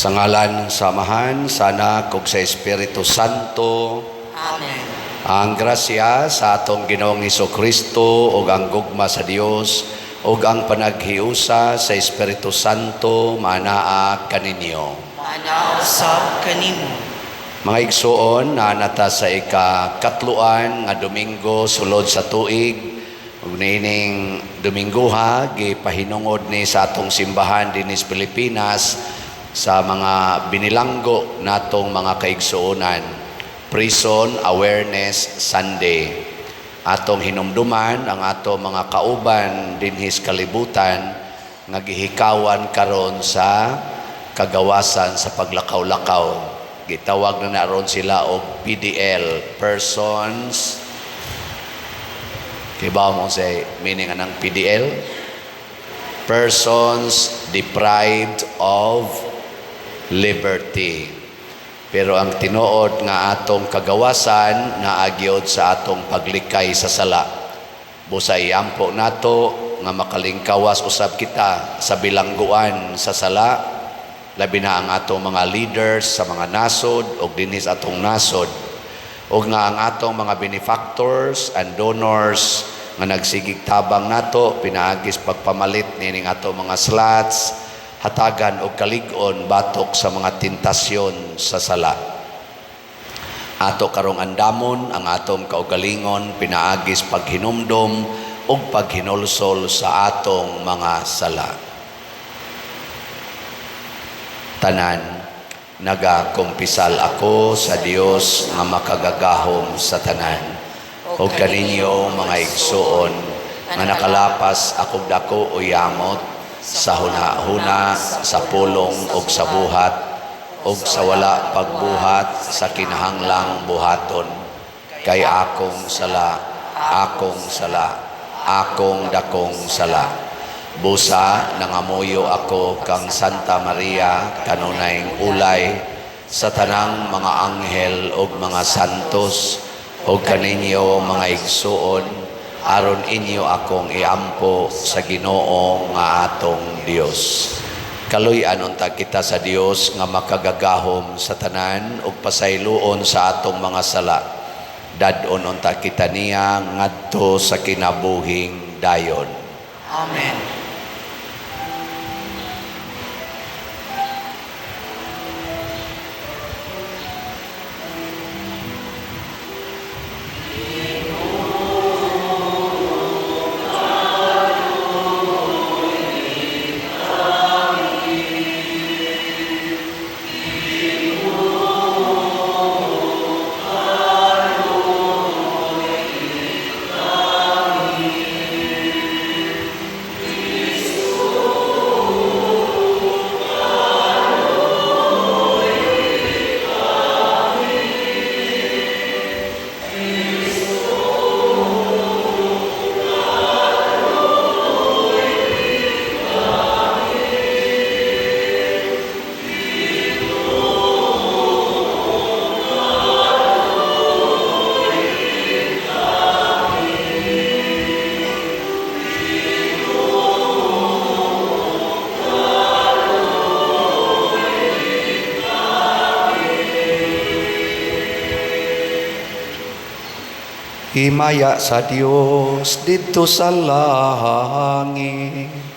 Sa ngalan sa Amahan, sa Anak ug sa Espiritu Santo. Amen. Ang grasya sa atong Ginoong Kristo ug ang gugma sa Dios ug ang panaghiusa sa Espiritu Santo manaa kaninyo. Maanaa usab kanimo. Mga igsuon, naa na ta sa ikakatluan nga Domingo sulod sa tuig. Ug niining Domingoha gipahinungod ni sa atong simbahan dinhi sa Pilipinas sa mga binilanggo natong mga kaigsuonan. Prison Awareness Sunday. Atong hinumduman ang atong mga kauban dinhi sa kalibutan nga gihikawan karon sa kagawasan sa paglakaw-lakaw. Gitawag na na ron sila og PDL, persons. Kibaw mo sa meaning anang PDL? Persons deprived of liberty. Pero ang tinuod nga atong kagawasan naa gyud sa atong paglikay sa sala. Busa iampo nato nga makalingkawas usab kita sa bilangguan sa sala, labi na ang atong mga leaders sa mga nasod og dinhi sa atong nasod, ug nga ang atong mga benefactors and donors nga nagsigig tabang nato pinaagis pagpamalit nining atong mga slats, hatagan og kalig-on batok sa mga tentasyon sa sala. Ato karong andamon ang atong kaugalingon pinaagis paghinumdom ug paghinulsol sa atong mga sala. Tanan, nagakumpisal ako sa Dios nga makagagahom sa tanan ug kaninyo, mga igsuon, nga nakalapas akong dako o yamot sa huna-huna, sa pulong ug sa buhat ug sa wala pagbuhat sa kinahanglang buhaton, kay akong sala, akong sala, akong dakong sala. Busa nangamuyo ako kang Santa Maria, kanunayng ulay, sa tanang mga anghel ug mga santos, ug kaninyo, mga igsuon, aron inyo akong iampo sa Ginoo nga atong Dios. Kaluy-an unta kita sa Dios nga makagagahom sa tanan ug pasayloon sa atong mga sala. Dad-on unta kita niya ngadto sa kinabuhing dayon. Amen. Himaya sa Dios didto sa langit.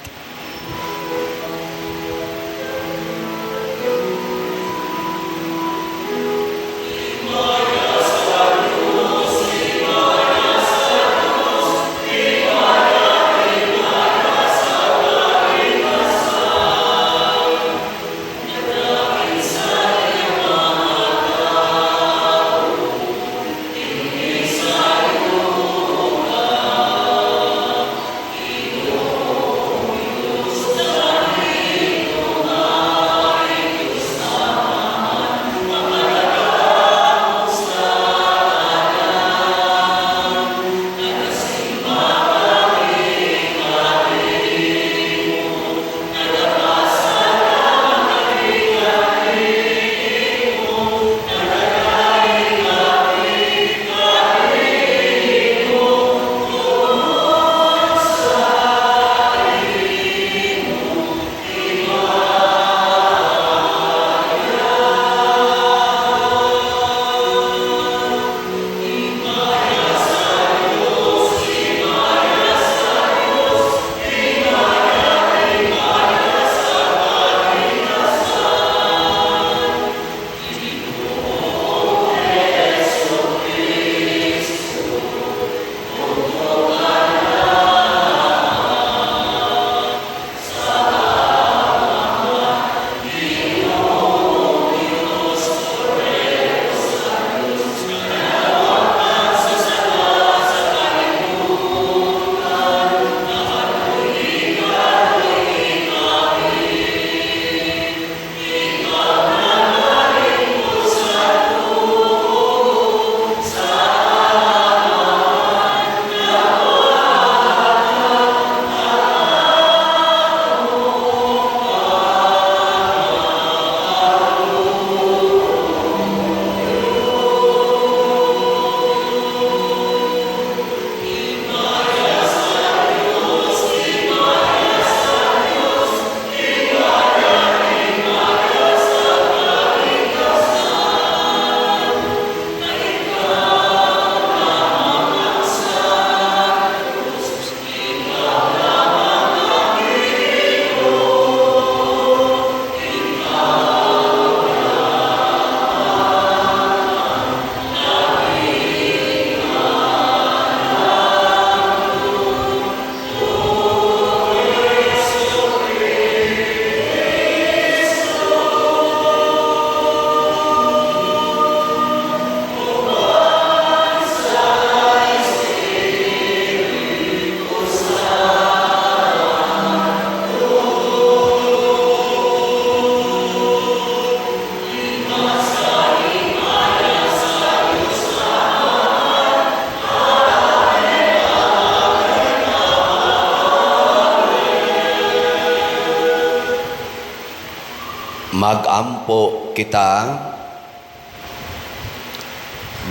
Magampo kita.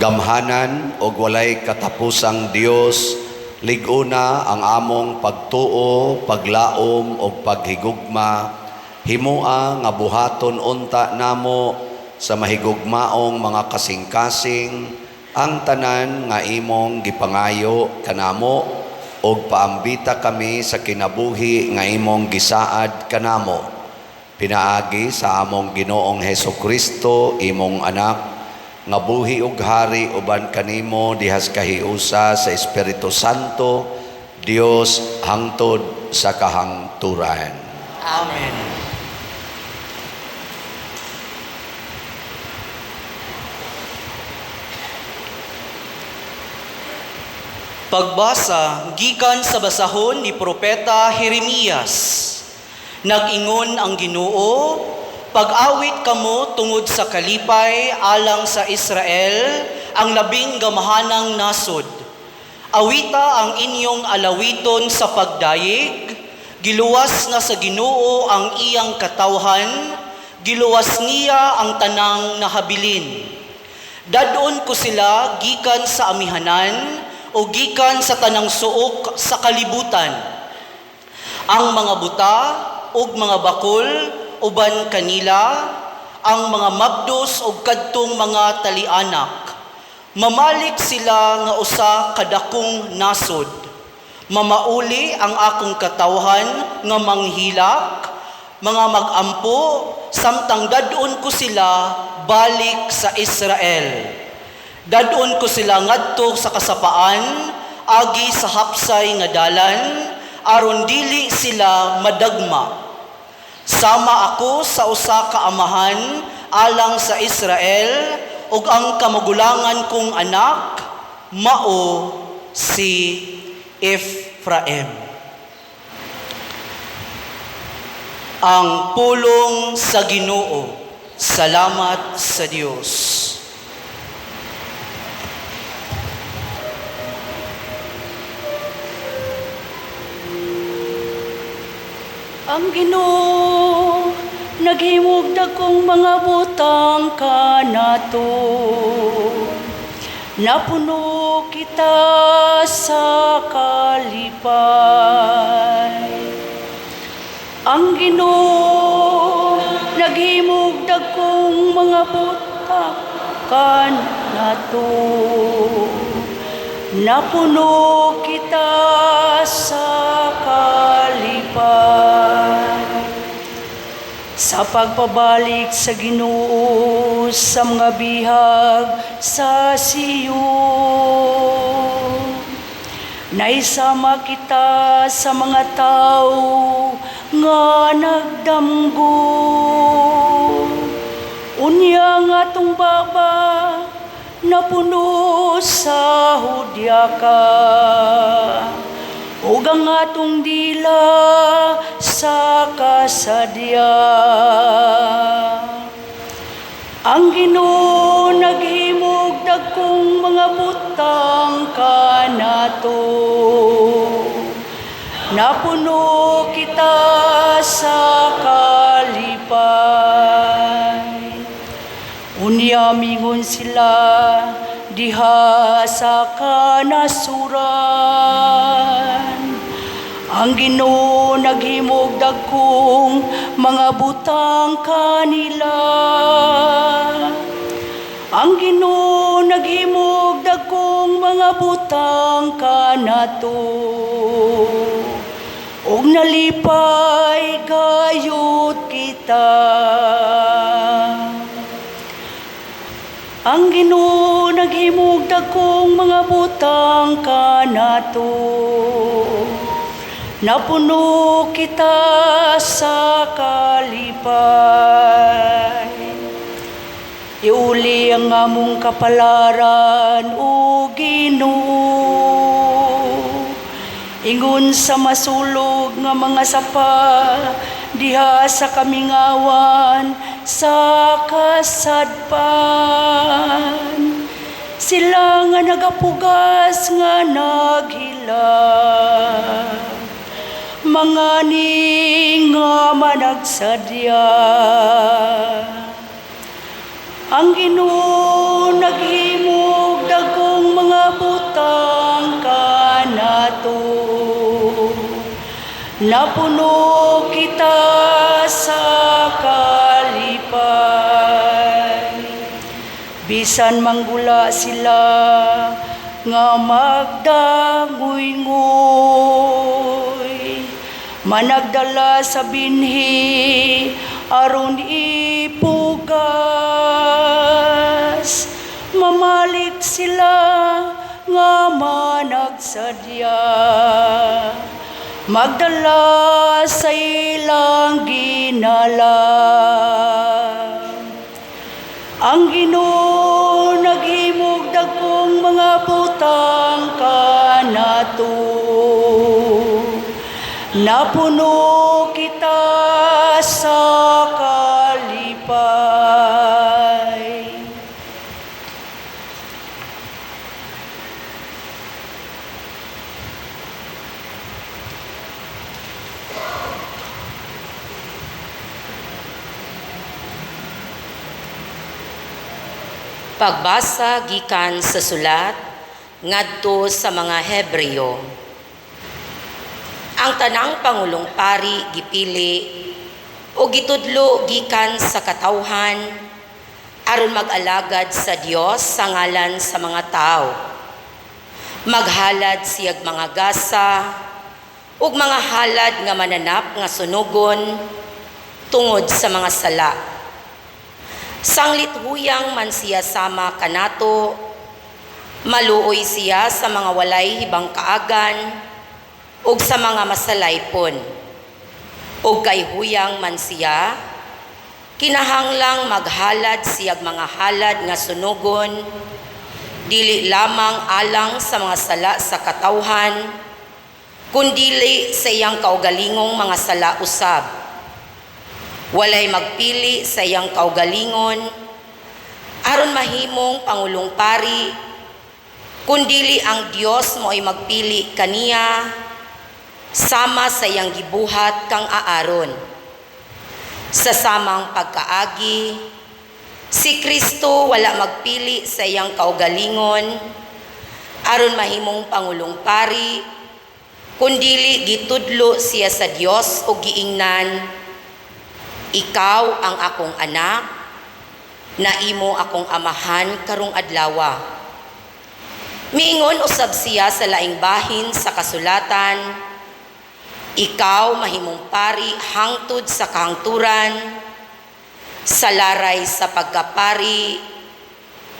Gamhanan og walay katapusang Dios, lig-una ang among pagtuo, paglaom og paghigugma. Himoa nga buhaton unta namo sa mahigugmaong mga kasing-kasing ang tanan nga imong gipangayo kanamo og paambita kami sa kinabuhi nga imong gisaad kanamo pinaagi sa among Ginoong Heso Kristo, imong anak, nga buhi ug hari uban kanimo dihas kahiusa sa Espiritu Santo, Dios, hangtod sa kahangturan. Amen. Pagbasa gikan sa basahon ni Propeta Jeremias. Nag-ingon ang Ginoo, pag-awit kamo tungod sa kalipay alang sa Israel, ang labing gamahanang nasod. Awita ang inyong alawiton sa pagdayeg, giluwas na sa Ginoo ang iyang katawhan, giluwas niya ang tanang nahabilin. Dadon ko sila gikan sa amihanan o gikan sa tanang suok sa kalibutan. Ang mga buta ug mga bakol uban kanila, ang mga mabdos ug kadtong mga talianak. Mamalik sila nga usa ka dakong nasod. Mamauli ang akong katawhan nga manghilak, mga magampo, samtang dadon ko sila balik sa Israel. Dadon ko sila ngadto sa kasapaan, agi sa hapsay nga dalan, aron dili sila madagma. Sama ako sa usa ka amahan alang sa Israel ug ang kamagulangan kong anak mao si Ephraim. Ang pulong sa Ginoo. Salamat sa Dios. Ang Ginoo naghimog dagkong mga butang kanato. Napuno kita sa kalipay. Ang Ginoo naghimog dagkong mga butang kanato. Napuno kita sa kalipay. Sa pagpabalik sa Ginoo sa mga bihag sa Sion, naisama kita sa mga tao nga nagdamgo. Unya nga atong baba napuno sa hudyaka, ug ang atong dila sa kasadya. Ang Ginoo naghimog dagkong mga butang kanato. Napuno kita sa kalipay. Unya mingon sila diha sa kanasuran. Ang Ginoo naghimog dagkong mga butang kanila. Ang Ginoo naghimog dagkong mga butang kanato. Ug nalipay gayud kita. Ang Ginoo naghimog dagkong mga butang kanato. Napuno kita sa kalipay. Iuli ang among kapalaran, o Ginoo. Ingon sa masulog nga mga sapa diha sa kamingawan sa kasadpan. Sila nga nagapugas nga naghilak, Mangani nga managsadya. Ang Ginoo naghimog dagkong mga butang kanato. Napuno kita sa kalipay. Bisan manggula sila nga magdangoy-ngoy, managdala sa binhi aron ipugas. Mamalik sila nga managsadya, magdala sa ilang ginala. Ang Ginoo naghimog dagkong mga butang kanato. Napuno kita sa kalipay. Pagbasa gikan sa sulat ngadto sa mga Hebreo. Ang tanang pangulong pari gipili o gitudlo gikan sa katawhan aron mag-alagad sa Dios sa ngalan sa mga tao. Maghalad siyag mga gasa ug mga halad nga mananap nga sunugon tungod sa mga sala. Sanglit huyang man siya sama kanato, maluoy siya sa mga walay hibang kaagan ug sa mga masalaypon. Ug kay huyang man siya, kinahanglang maghalad siyag mga halad nga sunugon, dili lamang alang sa mga sala sa katawhan, kundili sa iyang kaugalingong mga sala usab. Walay magpili sa iyang kaugalingon, aron mahimong pangulong pari, kundili ang Dios mo'y magpili kaniya, sama sa iyang gibuhat kang Aaron. Sa samang pagkaagi, si Kristo wala magpili sa iyang kaugalingon, aron mahimong pangulong pari, kundili gitudlo siya sa Dios o giingnan, "Ikaw ang akong anak, naimo akong amahan karong adlawa." Miingon usab siya sa laing bahin sa kasulatan, "Ikaw mahimong pari hangtod sa kahangturan, sa laray sa pagkapari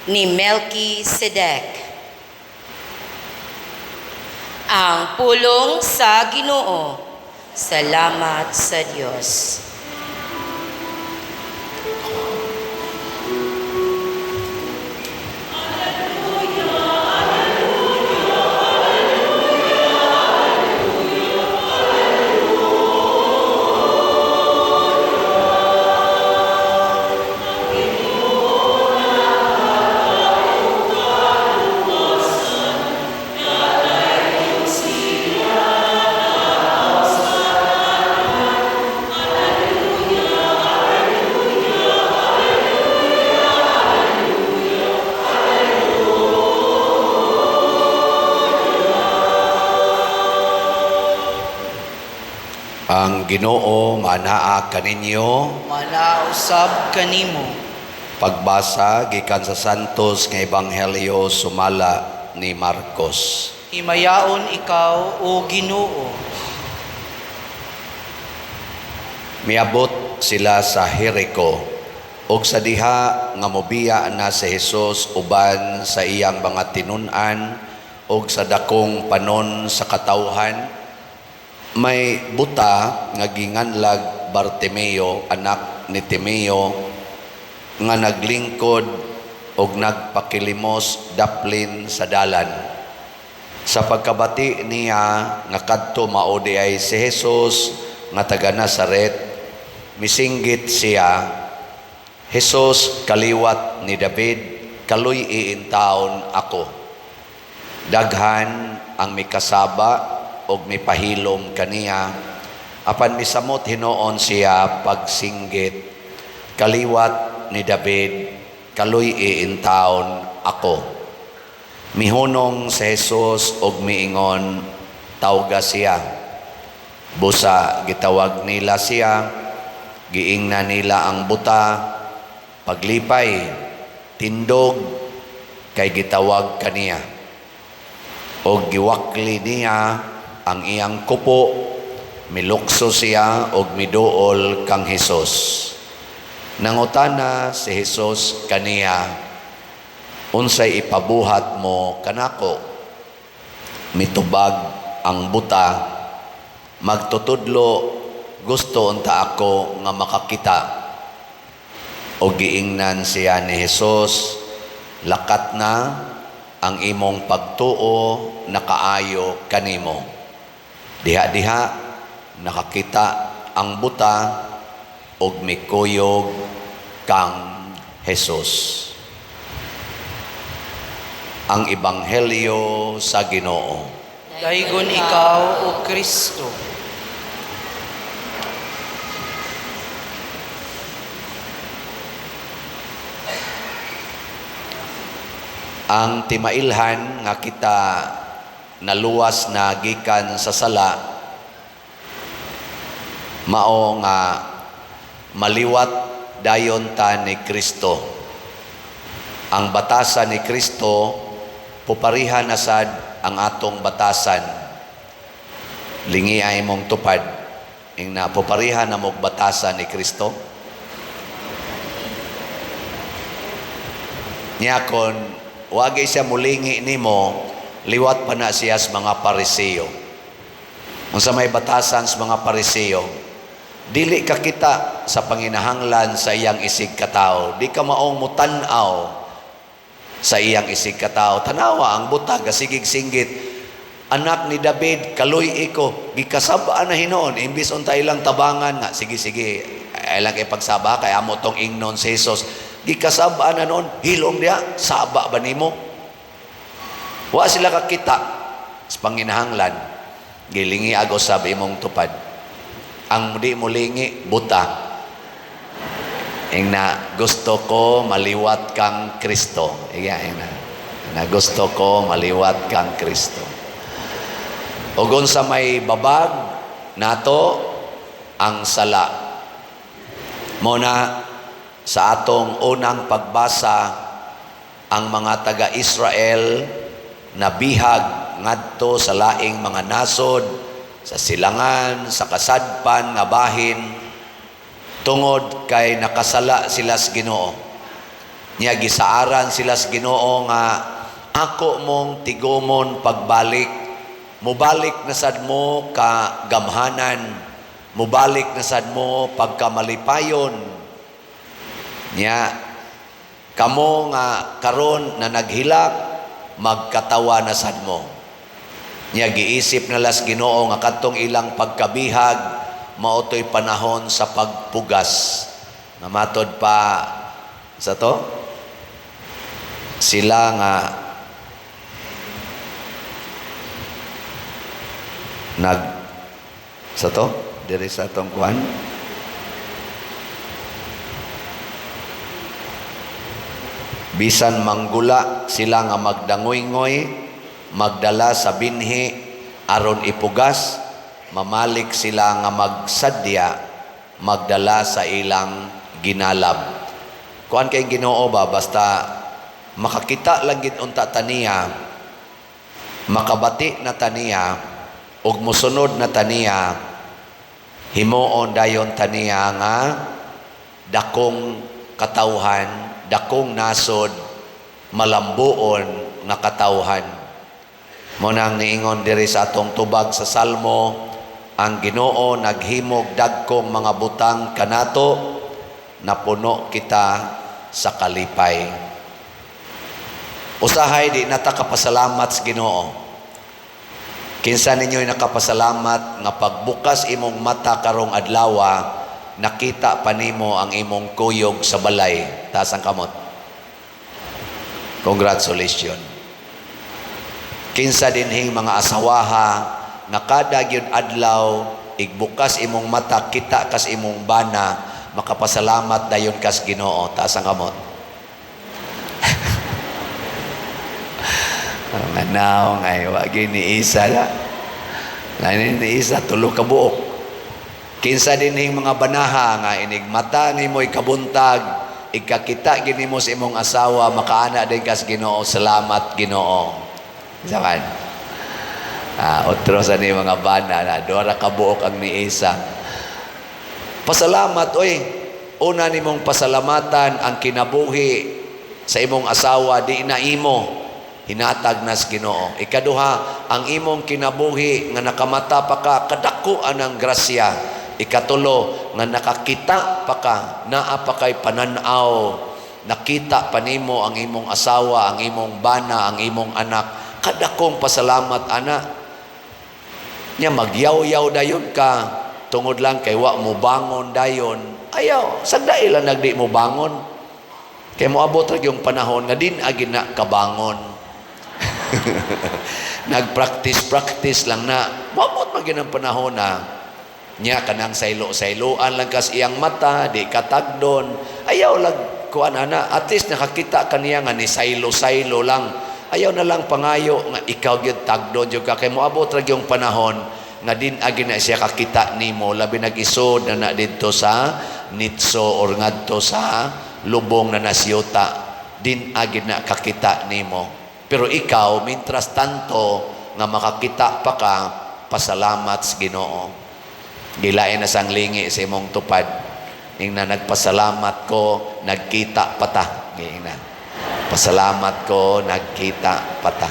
ni Melchizedek." Ang pulong sa Ginoo. Salamat sa Dios. Ang Ginoo manaa kaninyo. Manausab kanimo. Pagbasa gikan sa Santos nga Ebanghelyo sumala ni Marcos. Himayaon ikaw, o Ginoo. Miabot sila sa Jericho ug sa diha nga mobiya na si Jesus uban sa iyang mga tinun-an ug sa dakong panon sa katawhan, may buta nga ginganlag Bartimeo, anak ni Timeo, nga naglingkod og nagpakilimos daplin sa dalan. Sa pagkabati niya nga kadto mao di ay si Jesus nga taga Nazaret, misinggit siya, "Jesus, kaliwat ni David, kaluy-i intawon ako." Daghan ang mikasaba og mipahilom kaniya, Apan misamot hinuon siya pagsinggit, "Kaliwat ni David, kaluy-i intawon ako." Mihunong si Jesus og miingon, "Tawga siya." Busa gitawag nila siya, giingna nila ang buta, "Paglipay, tindog, kay gitawag kaniya." Og giwakli niya ang iyang kupo, milukso siya og miduol kang Hesus. Nangutana si Hesus kaniya, "Unsay ipabuhat mo kanako?" Mitubag ang buta, "Magtutudlo, gusto unta ako nga makakita." O giingnan siya ni Hesus, "Lakat na, ang imong pagtuo nakaayo kanimo." Diha-diha nakakita ang buta og mikuyog kang Hesus. Ang Ebanghelyo sa Ginoo. Daygon ikaw, O Kristo. Ang timailhan nga kita naluwas na gikan sa sala mao nga maliwat dayon ta ni Kristo. Ang batasan ni Kristo puparihan na sad ang atong batasan. Lingi ay mong tupad. Ingna puparihan na mong batasan ni Kristo. Niya kon wagay siya mulingi nimo, liwat pa na siya sa mga Pariseo. Unsa may batasan sa mga Pariseo, dili ka kita sa panginahanglan sa iyang isig katao. Di ka maong mutan-aw sa iyang isig katao. Tanawa ang buta, gasigig singgit, "Anak ni David, kaluy ko." Gikasab-an na hinuon, imbis unta ilang tabangan nga, "Sige, sige, ilang ipagsaba, kay amo tong ingnon si Jesus." Gikasab-an na noon, "Hilom diha, saba ba nimo?" Wa sila kakita sa panginahanglan. Gilingi ago sab imong tupad. Ang di mo lingi, buta. Ingna, "Gusto ko maliwat kang Kristo." Iya, ingna. Na gusto ko maliwat kang Kristo. Ug unsa may babag nato? Ang sala. Mo na sa atong unang pagbasa, ang mga taga-Israel nabihag ngadto sa laing mga nasod, sa silangan, sa kasadpan nga bahin, tungod kay nakasala sila sa Ginoo. Nya gisaaran sila sa Ginoo nga ako mong tigumon pagbalik, mubalik na sad mo ka gamhanan, mubalik na sad mo pagkamalipayon. Nya kamo nga karon na naghilak, magkatawa na sad mo. Nya giisip na las Ginoo nga kadtong ilang pagkabihag mao to'y panahon sa pagpugas. Nga matod pa sa to sila nga nag sa to diri sa atong kuan, bisan manggula sila nga magdangoy-ngoy, magdala sa binhi aron ipugas, mamalik sila nga magsadya, magdala sa ilang ginalab. Kuan kay Ginoo ba, basta makakita lang gid unta taniya, makabati na taniya ug mosunod na taniya, himuon dayon taniya nga dakong katawhan, dakong nasod, malambuon nga katawhan. Mo nang niingon diri sa atong tubag sa Salmo, ang Ginoo naghimog dagkong mga butang kanato, napuno kita sa kalipay. Usahay di nata kapasalamat sa Ginoo. Kinsa ninyo'y nakapasalamat nga pagbukas imong mata karong adlawa, nakita pa nimo ang imong kuyog sa balay? Taas ang kamot. Congratulations. Kinsa dinhing mga asawaha nga kada gyud adlaw Igbukas imong mata, kita kas imong bana, makapasalamat dayon kas Ginoo. Taas ang kamot. Ang naong ay wagi ni isa na. Lain ni isa tulo ka buok. Kinsa dinhing mga banaha nga inig mata nimo ikabuntag, ikakita gini mo sa imong asawa, makaana din kas Ginoo, salamat Ginoo. Saman. Otro sa ni mga bana na duha ra ka buok ang niisa. Pasalamat oy. Una nimong pasalamatan ang kinabuhi sa imong asawa, di na imo hinatag nas Ginoo. Ikaduha, ang imong kinabuhi nga nakamata pa ka, kadako anang grasya. Ikatulo, nga nakakita pa ka, naa pa kay panan-aw, nakita pa nimo ang imong asawa, ang imong bana, ang imong anak. Kadakong pasalamat ana. Nya magyaw-yaw dayon ka tungod lang kay wa mo bangon dayon. Ayaw, sagdai lang nagdi mo bangon. Kay moabot ra yung panahon nga din agi na kabangon. Nagpractice-practice lang na. Moabot man gyud ang panahon na nya kanang saylo-sayloan lang kas iyang mata, di katagdon. Ayaw lang kuan ana, at least nakakita kaniya nga ni saylo-saylo lang. Ayaw na lang pangayo nga ikaw gyud tagdon jud ka, kay moabot ra gyud panahon nga din agi na siya kakita nimo, labi nag-isod na na didto sa nitso or ngadto sa lubong na nasyota, din agi na kakita nimo. Pero ikaw, mintras tanto nga makakita pa ka, pasalamat sa Ginoo. Gilain na sang lingi sa imong tupad. Ning na nagpasalamat ko, nagkita pa ta. Ning na. Pasalamat ko, nagkita pa ta.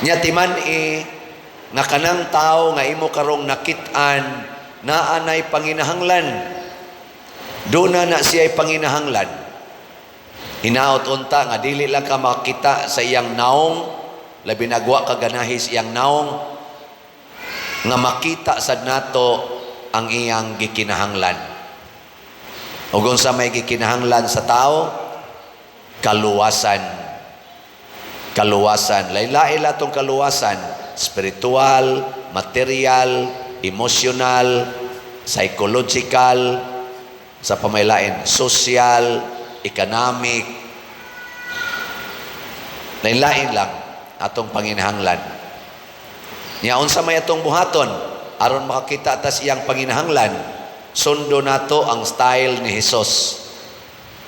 Nya timan nga kanang tao nga imo karong nakit-an, naanay panginahanglan. Doon na siya'y panginahanglan. Hinaot unta nga dili lang ka makita sa iyang naong, labi nagwa ka ganahi sa iyang naong, nga makita sad nato ang iyang gikinahanglan. Ug unsa may gikinahanglan sa tao? Kaluwasan. Kaluwasan. Lain-lain la tong kaluwasan. Spiritual, material, emotional, psychological, sa pamaylain, social, economic. Lain-lain lang atong panginahanglan. Nya unsa may atong buhaton aron makakita tas iyang panginahanglan, sundo nato ang style ni Hesus.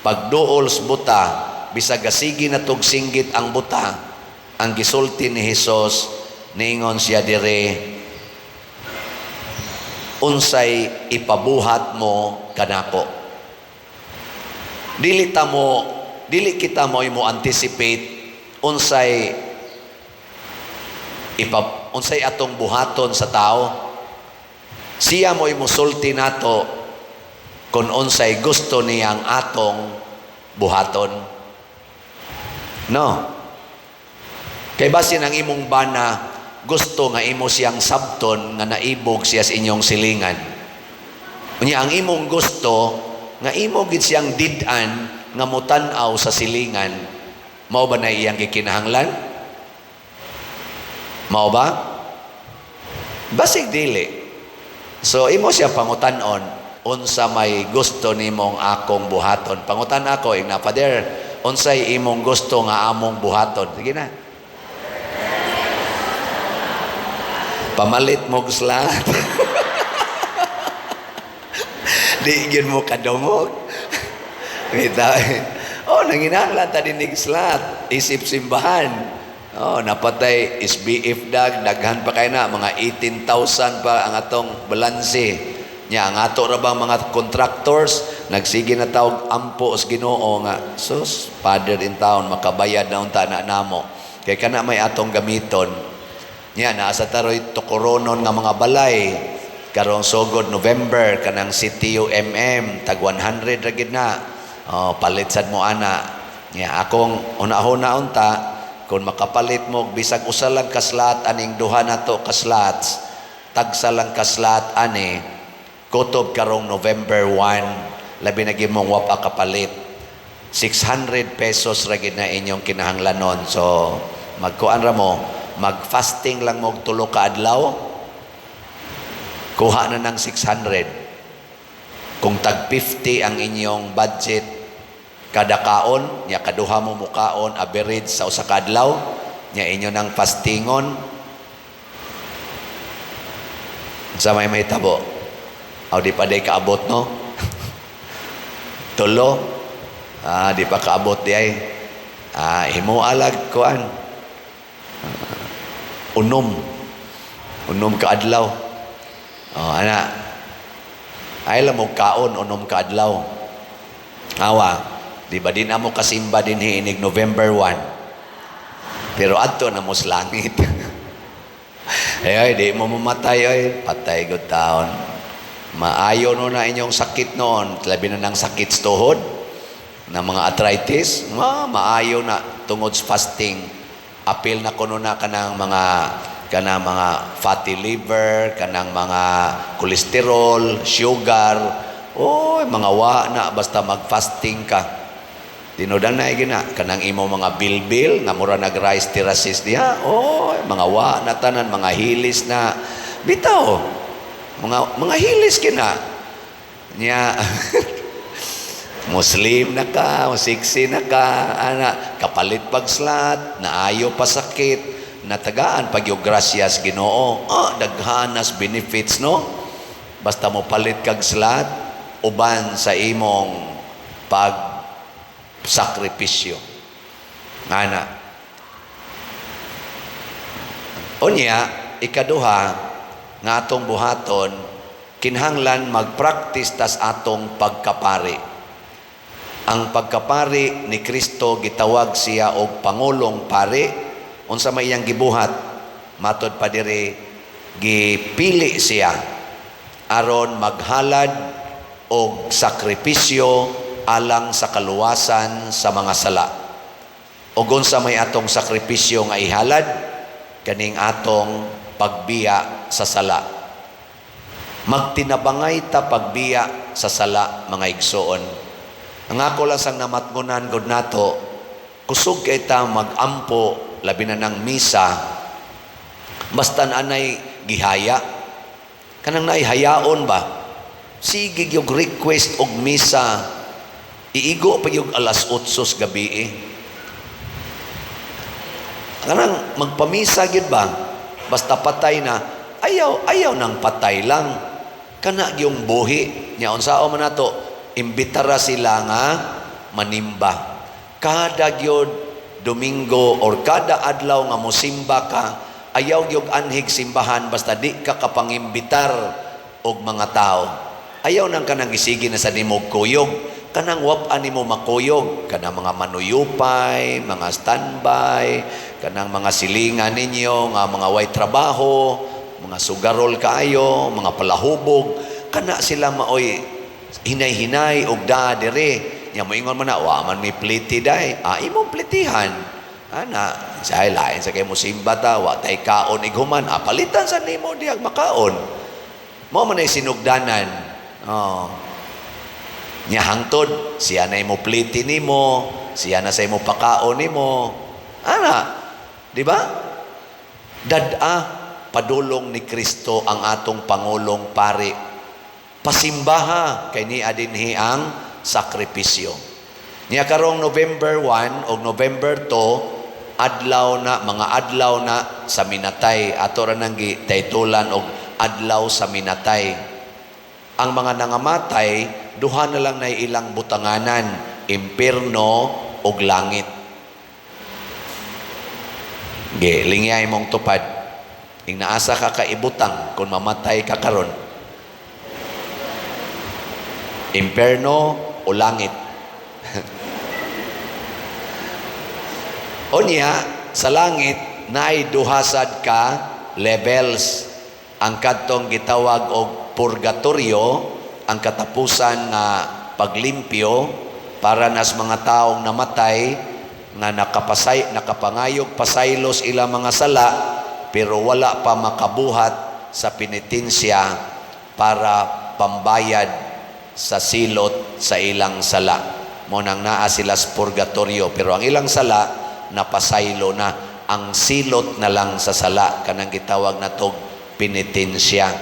Pagduol sa buta, bisag gasigi na tog singgit ang buta, ang gisulti ni Hesus, niingon siya dire, unsay ipabuhat mo kanako. Dili ta mo, dili kita mo imo anticipate unsay ipa, unsay atong buhaton sa tao. Siya mo imusulti nato kung unsay gusto niyang atong buhaton. No. Kay basin ang imong bana gusto nga imo siyang sabton nga naibog siya sa inyong silingan. Unya ang imong gusto nga imo gid siyang did-an nga mutan-aw sa silingan. Mao ba na iyang gikinahanglan? Mao ba? Basig dili. So imo siya pangutan-on unsa may gusto nimong akong buhaton. Pangutan ako ingna, Father, unsay imong gusto nga among buhaton? Sige na. Pamalit mo slat. Di gyud mo kadungog. Kita. Oh, nanginahanglan ta dinig slat, isip simbahan. Oh, napatay SBF dag, daghan pa kay na mga 18,000 pa ang atong balanse. Nya ang ato ra bang mga contractors nagsige na tawg ampo sa Ginoo nga sus, father in town makabayad na unta na namo. Kay kana may atong gamiton. Nya naa sa taroy tukoronon nga mga balay karong sugod November kanang CTUMM tag 100 ra gid na. Oh, palit sad mo ana. Nya akong una-una unta kung makapalit mo bisag usa lang ka slot aning duha nato ka slots, tagsa lang ka slot ani kutob karong November 1, labi na gyud mong wa pa kapalit. 600 pesos ra gid na inyong kinahanglanon. So magkuan ra mo, Mag-fasting lang mo og 3 ka adlaw, kuha na ng 600. Kung tag 50 ang inyong budget kada kaon, nya kaduha mo mukaon average sa usa ka adlaw, nya inyo nang fastingon, sa may mahitabo. Aw, di pa day kaabot, no? 3. Ah, di pa kaabot di ay. Ah, himo alag kuan. 6. 6 ka adlaw. Oh, ana. Ay lang mo kaon 6 ka adlaw. Awa, di ba din amo kasimba din hiinig November 1. Pero adto na mo sa langit. Ay, ay, di mo mamatay, ay, patay gud taon. Maayo no na inyong sakit noon, labi na ng sakit sa tuhod, na mga arthritis, maayo na tungod sa fasting. Apil na kuno na kanang mga fatty liver, kanang mga kolesterol, sugar, oy, mga wa na basta mag-fasting ka. Tinudan na gina kanang imo mga bilbil nga mura nag rice terraces diha. Oy, mga wa na tanan, mga hilis na bitaw. Mga hilis kina. Nya Muslim na ka, siksi na ka, ana, kapalit pag slat, naayo pa sakit, natagaan pag yung grasyas Ginoo. Ah, daghanas benefits, no? Basta mo palit kag slat, uban sa imong pag sakripisyo. Ana. Unya, ikaduha, nga atong buhaton, kinahanglan magpraktis tas atong pagkapari. Ang pagkapari ni Kristo, gitawag siya og pangulong pari. Unsa may iyang gibuhat? Matod pa diri, gipili siya aron maghalad og sakripisyo alang sa kaluwasan sa mga sala. Og unsa may atong sakripisyo nga ihalad? Kaning atong pagbiya sa sala. Magtinabangay ta pagbiya sa sala, mga igsoon. Ang ako lang sang namatngunan gud nato, kusog kay ta magampo, labi na ng misa, basta anay gihaya. Kanang naihayaon ba? Sige yung request og misa, iigo pa yung alas 8 sa gabi eh. Kanang magpamisa gyud ba? Basta patay na, ayaw, ayaw nang patay lang. Kana yung buhi. Nya unsao man nato, imbitara sila nga manimba. Kada gyud Domingo or kada adlaw nga mosimba ka, ayaw gyud anhig simbahan basta di ka kapangimbitar og mga tao. Ayaw nang kanang gisigi na sa nimog kuyog. Kanang wap-an nimo makuyog, kanang mga manuyupay, mga standby, kanang mga silingan ninyo nga mga way trabaho, mga sugarol kaayo, mga palahubog, kana sila maoy hinay-hinay og daa dire. Nya moingon man na, wa man may pliti day. Ah, imong plitihan. Ana, say lain sa kay mo simba ta, wa tay kaon ighuman. Ah, palitan sa nimo diag makaon. Mao man ay sinugdanan. Oh. Nya hangtod, siya na imo pliti nimo, siya na sa imo pakaon nimo. Ana, di ba? Dad-a padulong ni Kristo ang atong pangulong pari. Pasimbaha kay niya dinhi ang sakripisyo. Niya karong November 1 o November 2, adlaw na, mga adlaw na sa minatay. Ato ra nang gitaytulan og adlaw sa minatay. Ang mga nangamatay, duha na lang na ilang butanganan, impierno og langit. Ge, lingyay mong tupad. Ing naasa ka kaibutang kung mamatay ka karon. Impierno o langit. Unya, sa langit, naay duhasad ka levels. Ang kadtong gitawag og purgatorio, ang katapusan nga paglimpyo para nas mga taong namatay nga nakapangayog pasaylos ila mga sala pero wala pa makabuhat sa penitensya para pambayad sa silot sa ilang sala. Mo nang naa sila sa purgatorio pero ang ilang sala napasaylo na. Ang silot na lang sa sala, kanang gitawag natog penitensya.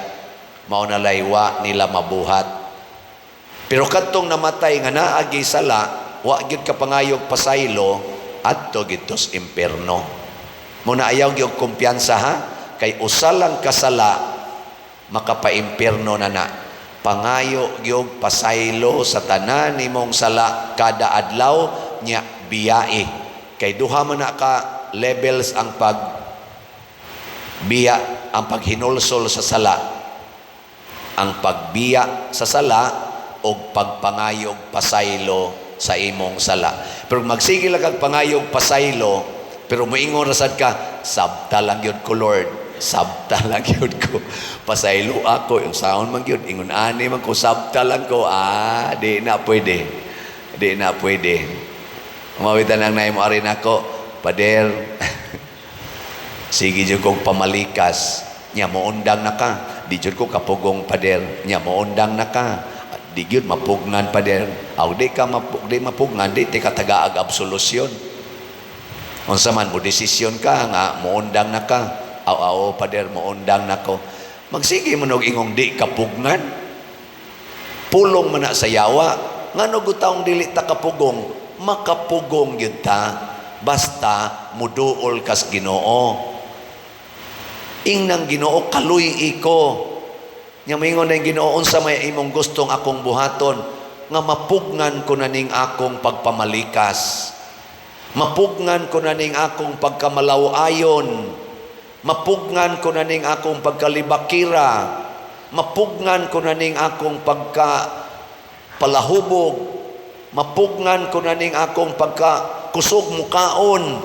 Mao na lay wa nila mabuhat. Pero kadtong namatay nga naagi sala, wa gyud ka pangayog pasaylo, adto gyud sa impierno. Mao na ayaw gyud kumpiyansa ha, kay usa lang kasala makapaimpierno na na. Pangayo gyud pasaylo sa tanan nimong sala kada adlaw, nya biyai. Kay duha man na ka levels ang pag biya, ang paghinulsol sa sala. Ang pagbiya sa sala o pagpangayog pasaylo sa imong sala. Pero magsige lang kag pangayog pasaylo, pero moingon ra sad ka, "Sabta lang gyud ko, Lord. Sabta lang gyud ko. Pasaylo ako, yung saon man gyud, ingon ani man ko, sabta lang ko." Ah, di na pwede. Di na pwede. Umawitan lang na imo ari nako, "Pader, sige jud kong pamalikas." Nya moundang na ka. "Di jud ko kapugong, pader." Nya moundang na ka. "Di gyud mapugnan, pader." Aw, di mapugnan, di ti ka tagaag absolusyon. Unsa man mo desisyon ka nga moundang na ka. "Aw, aw, pader, moundang na ko." Magsige mo nog ingong di kapugnan. Pulong man na sa yawa. Ngano gutaong dili ta kapugong? Makapugong gyud ta basta muduol kas Ginoo. Ingnang Ginoo, "Kaluy ko." Nya moingon na yung Ginoo, "Unsa may imong gustong akong buhaton?" "Nga mapugnan ko na ning akong pagpamalikas. Mapugnan ko na ning akong pagkamalaw-ayon. Mapugnan ko na ning akong pagkalibakira. Mapugnan ko na ning akong pagka palahubog. Mapugnan ko na ning akong pagka kusog mukaon.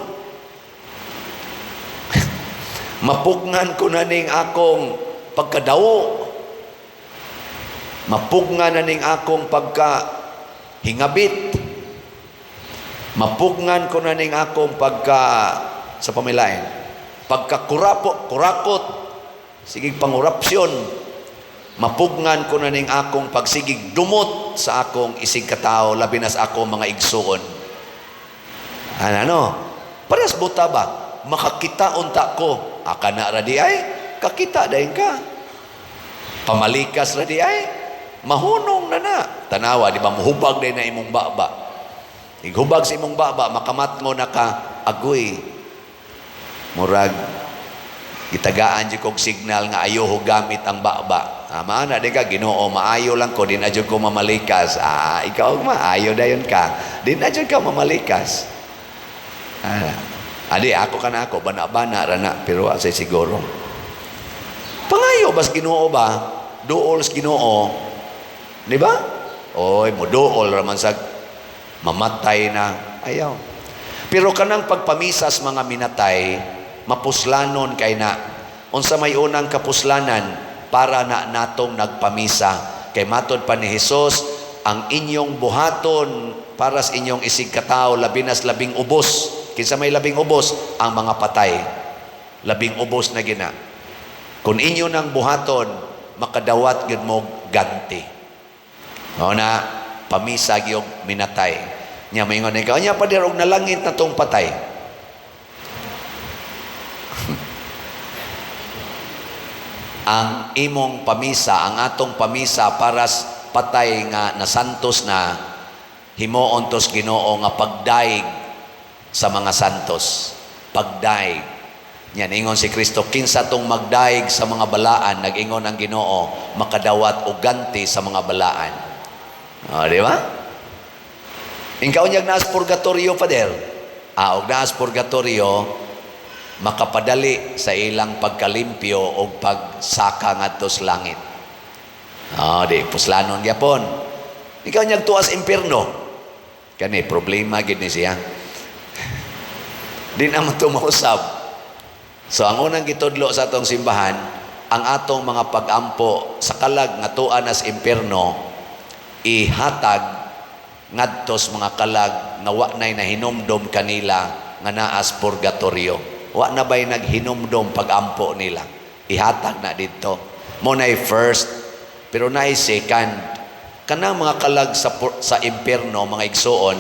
Mapugnan ko na ning akong pagkadawo. Mapugnan na ning akong pagka hingabit. Mapugnan ko na ning akong pagka sa pamilain. Pagkakurapo, kurakot, sigig pangurapsyon. Mapugnan ko na ning akong pagsigig dumot sa akong isig katao, labi na sa akong mga igsuon." Ano, ano? Parehas buta ba? "Makakita unta ko." Aka na ra di ay, kakita dayon ka. Pamalikas ra di ay, mahunong na na. Tanawa, di ba, muhubag din na imong baba. Ighubag sa imong baba, makamatngo na ka, "Agoy. Murag, gitagaan jud kog signal nga ayoho gamit ang baba." Ah, maana di ka, "Ginoo, maayo lang ko, di na jud ko mamalikas." Ah, ikaw maayo dayon ka. Di na jud ka mamalikas. Ah, adi, ako ka na ako, bana-bana ra na, pero wa say siguro. Pangayo bas Ginoo ba? Duol sa Ginoo. Di ba? Oy, mo duol ra man sa mamatay na. Ayaw. Pero kanang pagpamisas mga minatay, mapuslanon kay na. Unsa may unang kapuslanan para na natong nagpamisa? Kay matod pa ni Hesus, ang inyong buhaton para sa inyong isig katao, labi nas labing ubos. Kinsa may labing ubos? Ang mga patay. Labing ubos na gina. Kung inyo nang buhaton, makadawat gyud mo ganti. Mao na pamisa gyud minatay. Nya maingon ikaw, "Nya pader, og nalangit na tong patay?" Ang imong pamisa, ang atong pamisa para sa patay nga nasantos na, himuon tos Ginoo nga pagdaig sa mga santos. Pagdaig. Yan, ingon si Kristo, "Kinsa tong magdaig sa mga balaan," nag-ingon ang Ginoo, "makadawat og ganti sa mga balaan." O, di ba? Ingka unyag naas purgatorio, pader. Ah, og naas purgatorio, makapadali sa ilang pagkalimpyo o pagsaka ngadto sa langit. Oh, di puslanon gyapon. Ikaw niyag tuas impierno. Kani problema gid ni siya. Di naman tumausab. So ang unang gitudlo sa atong simbahan, ang atong mga pag-ampo sa kalag nga tuan nas impierno, ihatag ngadtos mga kalag nga wa na'y nahinumdom kanila nga naas purgatorio. Wa na ba'y naghinumdom pag-ampo nila? Ihatag na didto. Mo na'y first, pero na'y second. Kanang mga kalag sa impierno, mga igsuon,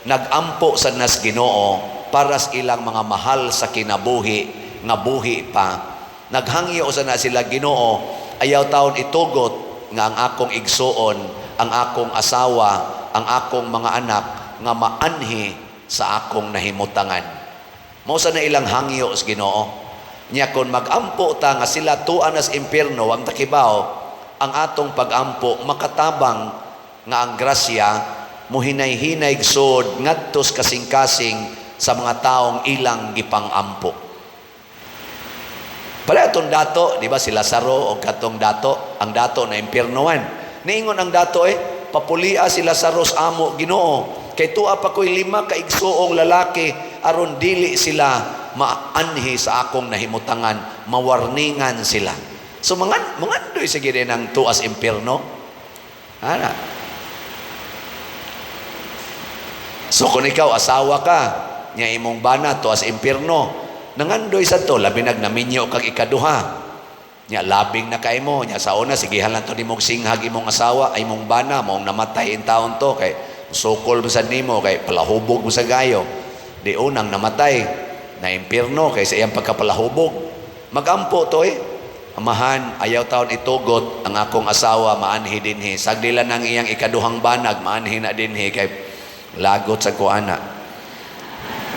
nagampo sa nas Ginoo. para sa ilang mga mahal sa kinabuhi nga buhi pa. Naghangyo sa na sila, "Ginoo, ayaw taon itugot nga ang akong igsuon, ang akong asawa, ang akong mga anak nga maanhi sa akong nahimutangan." Mao sa na ilang hangyo sa Ginoo. Nya kon magampo ta nga sila tuan nas impierno, ang takibaw, ang atong pagampo makatabang nga ang grasya muhinay-hinay sod ngadto sa kasing-kasing sa mga taong ilang gipang-ampo. Pala atong dato, di ba, si Lazaro o katong dato, ang dato na impiernoan. Niingon ang dato eh, "Papulia si Lazaro sa amo, Ginoo. Kay tuwa pa ko'y lima ka igsuong lalaki aron dili sila maanhi sa akong nahimutangan, mawarningan sila." So mga mangandoy sige din ang tuas impierno. Ana. So kung ikaw asawa ka, nya imong bana tuas impierno, nangandoy sa to, labi nag naminyo kag ikaduha. Nya labing na kay mo, nya sa una sigihan lang to nimong singhag imong asawa, ay imong bana maong namatay in taon to kay sukol mo sa nimo kay palahubog mo sa gayo. Di unang namatay na impierno kay sa iyang pagkapalahubog. Magampo to eh. "Amahan, ayaw taon itugot ang akong asawa maanhi dinhi. Sagdila nang iyang ikaduhang banag, maanhi na dinhi kay lagot sa kuana.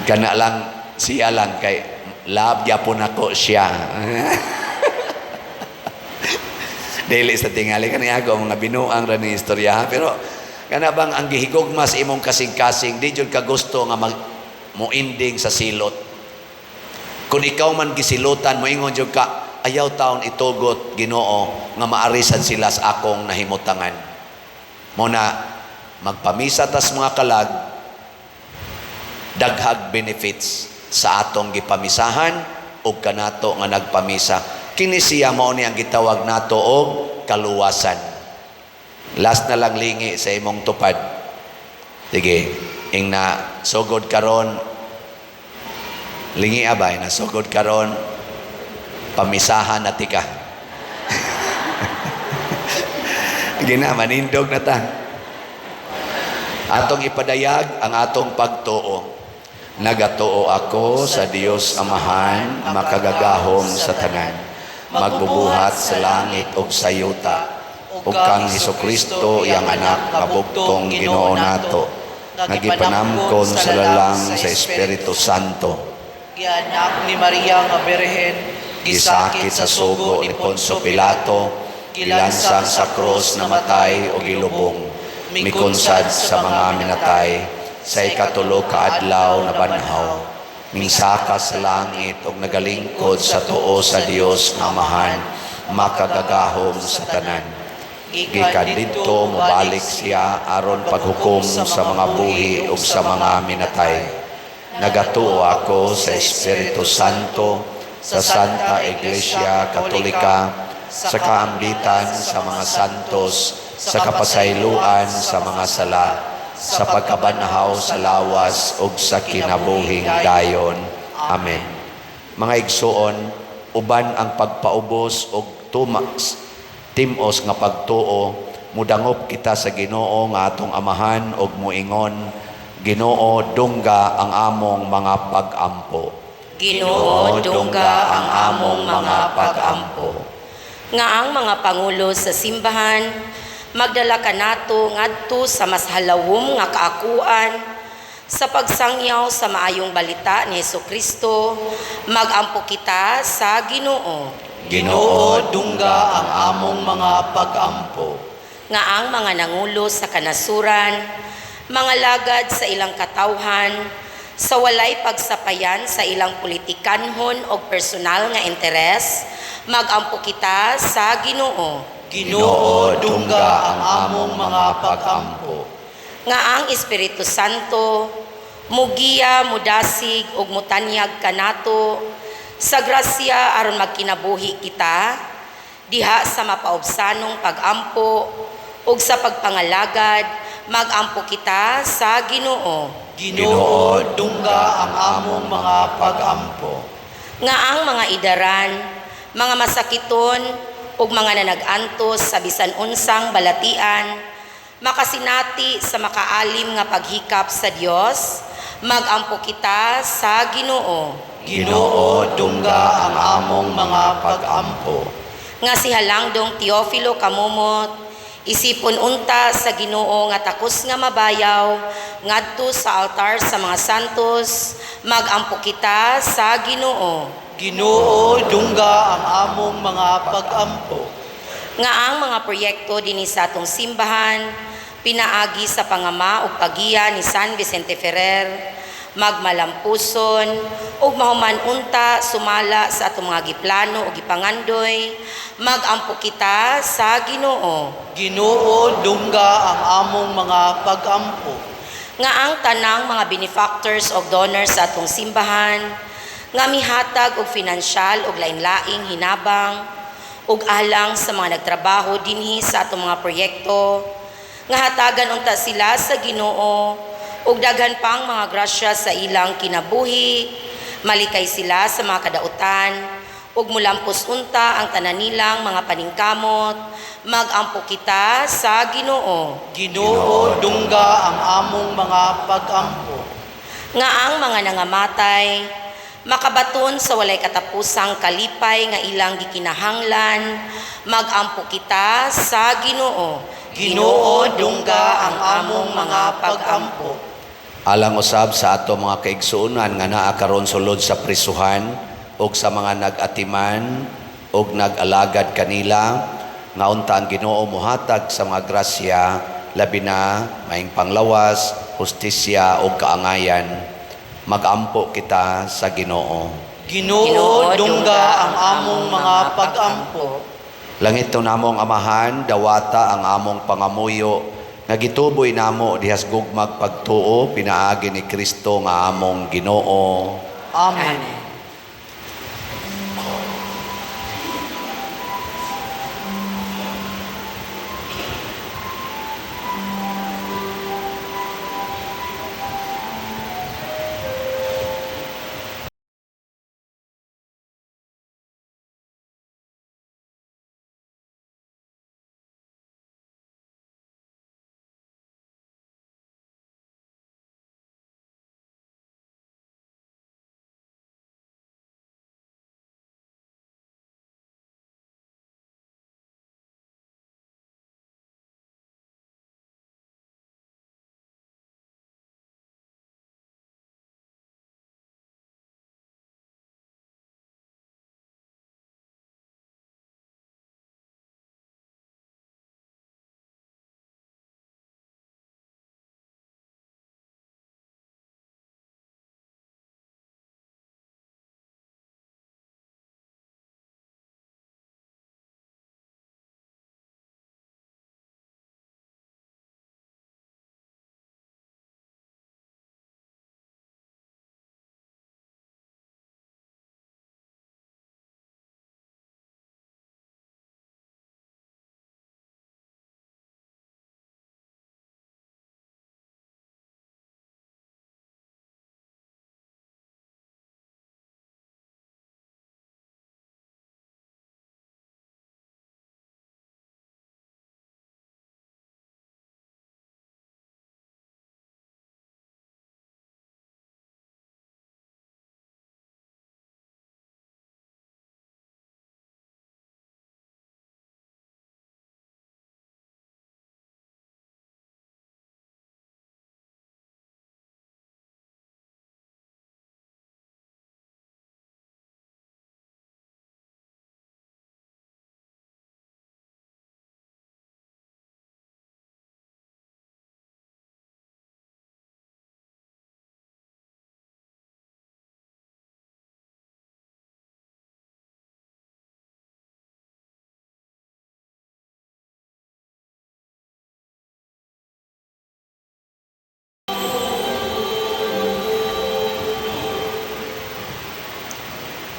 Kana lang siya lang kay love gyapon ako siya." Dili sa tingali kani ako mga binuang ra ni istorya ha? Pero kana bang ang gihigugma sa imong kasing-kasing di jud ka gusto nga mag moending sa silot. Kung ikaw man gisilutan, moingon jud ka, "Ayaw taon itugot, Ginoo, nga maarisan sila sa akong nahimutangan." Muna magpamisa tas mga kalag, daghag benefits sa atong gipamisahan ug kanato nga nagpamisa. Kini siya mao ni ang gitawag nato og kaluwasan. Last na lang, lingi sa imong tupad. Sige, ing na sugod karon, lingi abay na sugod karon, pamisahan na tika. Gina, manindog na ta. Atong ipadayag ang atong pagtuo. Nagatuo ako sa Dios Amahan, makagagahom sa tanan, magbubuhat sa langit ug sa yuta, ug kang Hesukristo, iyang anak nga bugtong Ginoo nato, nga gipanamkon sa lalang sa Espiritu Santo, Gianak ni Maria nga Birhen, gisakit sa sugo ni Poncio Pilato, gilansang sa krus, namatay o gilubong, mikonsad sa mga minatay, sa ikatulo ka adlaw nabanhaw, mingsaka sa langit ug nagalingkod sa tuo sa Dios nga Amahan, makagagahom sa tanan. Gikan didto mobalik siya aron paghukom sa mga buhi ug sa mga minatay. Nagatuo ako sa Espiritu Santo, sa Santa Iglesia Katolika, sa kaambitan sa mga santos, sa kapasayloan sa mga sala, sa pagkabanhaw sa lawas ug sa kinabuhing dayon. Amen. Mga igsuon, uban ang pagpaubos og tumas timos nga pagtuo, mudangop kita sa Ginoo nga atong Amahan ug moingon, "Ginoo, dungga ang among mga pag-ampo." Ginoo, dungga ang among mga pag-ampo. Nga ang mga pangulo sa simbahan magdala kanato ngadto sa mas halawom nga kaakuan sa pagsangyaw sa maayong balita ni Hesukristo, magampo kita sa Ginoo. Ginoo, dungga ang among mga pag-ampo. Nga ang mga nangulo sa kanasuran, mga lagad sa ilang katawhan, sa walay pagsapayan sa ilang politikanhon o personal nga interes, magampo kita sa Ginoo. Ginoo, dungga ang among mga pag-ampo. Nga ang Espiritu Santo mugiya, mudasig ug mutanyag kanato sa grasya aron magkinabuhi kita diha sa mapaubsanong pag-ampo ug sa pagpangalagad, magampo kita sa Ginoo. Ginoo, dungga ang among mga pag-ampo. Nga ang mga idaran, mga masakiton ug mga nanag-antos sa bisan unsang balatian makasinati sa makaalim nga paghikap sa Dios, Magampo kita sa Ginoo. Ginoo, dungga ang among mga pag-ampo. Nga si Halangdong Teofilo Kamumot, isipon unta sa Ginoo nga takos nga mabayaw ngadto sa altar sa mga santos, magampo kita sa Ginoo. Ginoo, dungga ang among mga pag-ampo. Nga ang mga proyekto dinhi sa atong simbahan pinaagi sa pangama ug pagiya ni San Vicente Ferrer magmalampuson ug mahuman unta sumala sa atong mga giplano ug gipangandoy, magampo kita sa Ginoo. Ginoo, dungga ang among mga pag-ampo. Nga ang tanang mga benefactors og donors sa atong simbahan nga mihatag og finansyal og lain-laing hinabang ug alang sa mga nagtrabaho dinhi sa atong mga proyekto, nga hatagan unta sila sa Ginoo ug daghan pang mga grasya sa ilang kinabuhi, malikay sila sa mga kadautan ug mulampos unta ang tanan nilang mga paningkamot, magampo kita sa Ginoo. Ginoo, dungga ang among mga pag-ampo. Nga ang mga nangamatay makabaton sa walay katapusang kalipay nga ilang gikinahanglan, magampo kita sa Ginoo. Ginoo, dungga ang among mga pag-ampo. Alang usab sa ato mga kaigsuonan nga naa karon sulod sa prisuhan ug sa mga nag-atiman ug nag-alagad kanila, nga unta ang Ginoo mohatag sa mga grasya, labi na maing panglawas, hustisya ug kaangayan. Magampo kita sa Ginoo. Ginoo, dungga ang among mga pag-ampo. Langit to namong Amahan, dawata ang among pangamuyo nga gituboy namo dihas gugmag pagtuo pinaagi ni Kristo nga among Ginoo. Amen. Amen.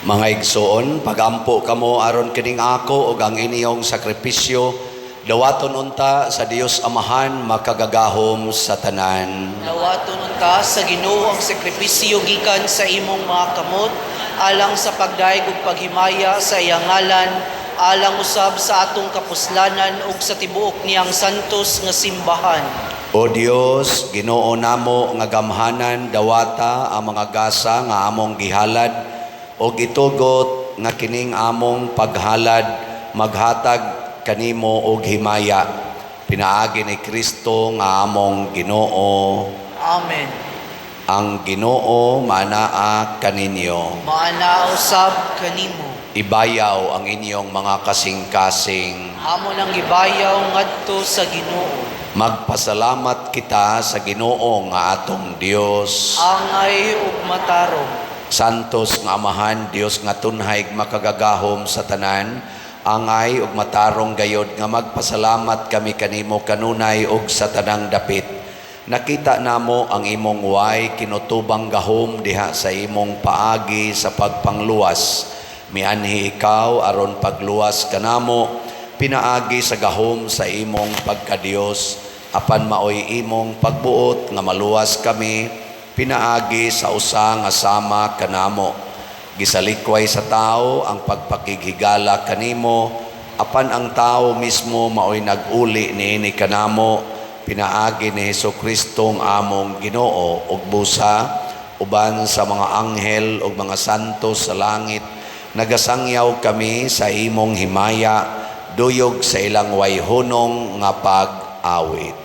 Mga igsoon, pagampo kamo aron kining ako ug ang inyong sakripisyo dawaton unta sa Dios Amahan makagagahom sa tanan. Dawaton unta sa Ginoo ang sakripisyo gikan sa imong mga kamot alang sa pagdayeg ug paghimaya sa iyang ngalan, alang usab sa atong kapuslanan ug sa tibuok niyang santos nga simbahan. O Dios, Ginoo namo nga gamhanan, dawata ang mga gasa nga among gihalad og itugot nga kining among paghalad maghatag kanimo og himaya, pinaagi ni Kristo nga among Ginoo. Amen. Ang Ginoo manaa kaninyo. Maana usab kanimo. Ibayaw ang inyong mga kasing-kasing. Amo nang gibayaw ngadto sa Ginoo. Magpasalamat kita sa Ginoo nga atong Dios. Angay ug matarong. Santos nga Amahan, Dios nga tunhay makagagahom sa tanan, angay ug matarong gayod nga magpasalamat kami kanimo kanunay ug sa tanang dapit. Nakita namo ang imong way kinutubang gahom diha sa imong paagi sa pagpangluwas. Mianhi ikaw aron pagluwas kanamo, pinaagi sa gahom sa imong pagkadiyos, apan maoy imong pagbuot nga maluwas kami, pinaagi sa usa nga sama kanamo. Gisalikway sa tao ang pagpakighigala kanimo, apan ang tao mismo maoy nag-uli niini kanamo, pinaagi ni Hesus Kristo ang among Ginoo ug busa uban sa mga anghel ug mga santo sa langit, nagasangyaw kami sa imong himaya, duyog sa ilang wayhunong nga pag-awit.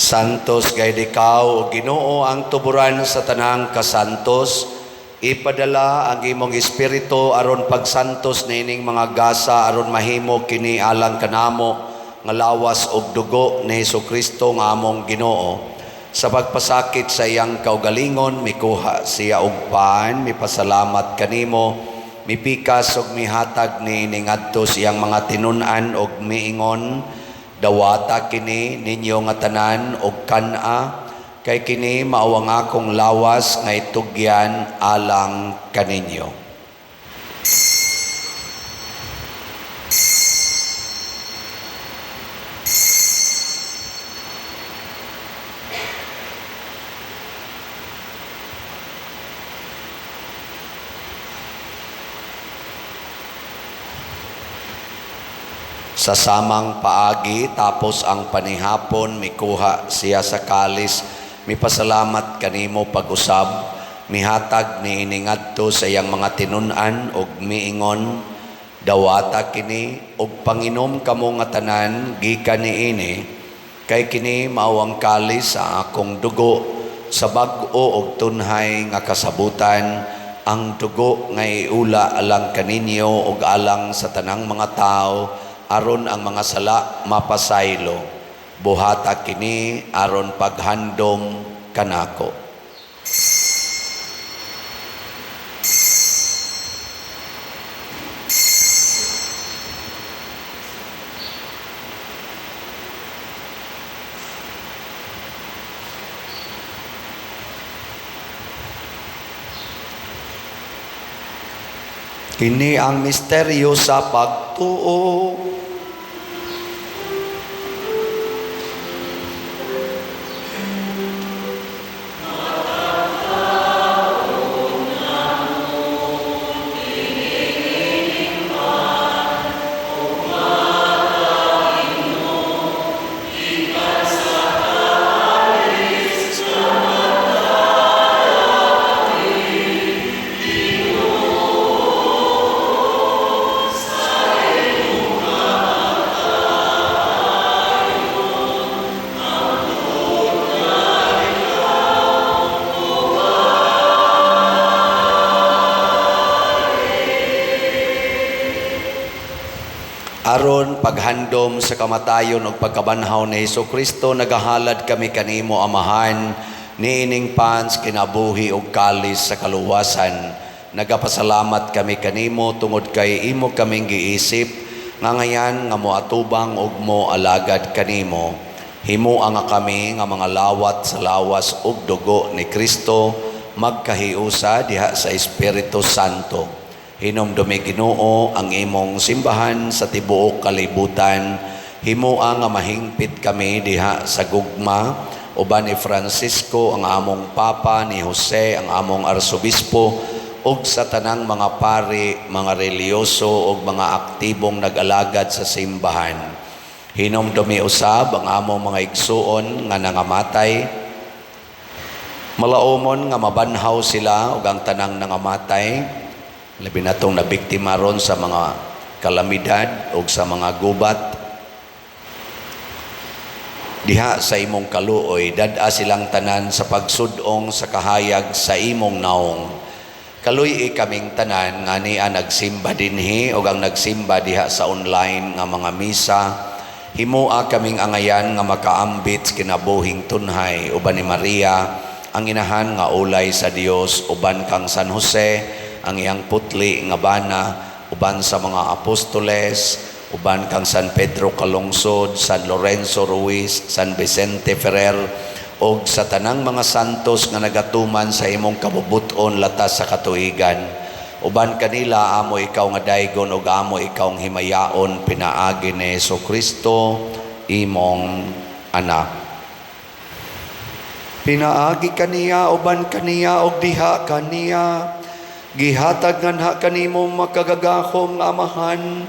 Santos gayud ikaw, o Ginoo, ang tuburan sa tanang kasantos. Ipadala ang imong espiritu aron pagsantos niining mga gasa aron mahimo kini alang kanamo nga lawas ug dugo ni Hesukristo nga among Ginoo. Sa pagpasakit sa iyang kaugalingon, mikuha siya og pan, mipasalamat kanimo, mipikas ug mihatag niini ngadto sa iyang mga tinun-an ug miingon, "Dawata kini ninyo nga tanan og kan-a, kay kini mao ang akong lawas nga itugyan alang kaninyo." Sa samang paagi, tapos ang panihapon, mikuha siya sa kalis, mipasalamat kanimo pag-usab, mihatag niini ngadto sa iyang mga tinun-an ug miingon, "Dawata kini ug panginom kamo nga tanan gikan niini, kay kini mao ang kalis sa akong dugo sa bag-o ug tunhay nga kasabutan Ang dugo nga iula alang kaninyo ug alang sa tanang mga tao aron ang mga sala mapasaylo. Buhata kini aron paghandom kanako. Kini ang misteryo sa pagtuo. Aron paghandom sa kamatayon ug pagkabanhaw ni Hesus Kristo, nagahalad kami kanimo, Amahan, niining pans kinabuhi ug kalis sa kaluwasan. Nagapasalamat kami kanimo tungod kay imo kaming giisip nga ngayan nga moatubang ug mo alagad kanimo. Himoa nga kami nga mga lawat sa lawas ug dugo ni Kristo magkahiusa diha sa Espiritu Santo. Hinumdumi, Ginoo, ang imong simbahan sa tibuok kalibutan. Himoa nga mahingpit kami diha sa gugma uban ni Francisco ang among Papa, ni Jose ang among Arsobispo, ug sa tanang mga pari, mga reliyoso ug mga aktibong nag-alagad sa simbahan. Hinumdumi usab ang among mga igsuon nga nangamatay. Malaumon nga mabanhaw sila ug ang tanang nangamatay, labi na tong nabiktima ron sa mga kalamidad ug sa mga gubat. Diha sa imong kaluoy, dad-a silang tanan sa pagsudong sa kahayag sa imong naong. Kaluy-i kaming tanan nga nia nagsimba dinhi ug ang nagsimba diha sa online nga mga misa. Himoa kaming angayan nga makaambit sa kinabuhing tunhay uban ni Maria, ang inahan nga ulay sa Dios, uban kang San Jose, ang iyang putli nga bana, uban sa mga apostoles, uban kang San Pedro Calungsod, San Lorenzo Ruiz, San Vicente Ferrer, og sa tanang mga santos nga nagatuman sa imong kabubuton latas sa katuigan. Uban kanila amo ikaw nga daygon ug amo ikaw ang himayaon pinaagi ni Hesus Kristo imong anak. Pinaagi kaniya, uban kaniya ug diha kaniya, gihatag nganha kanimo makagagahom nga Amahan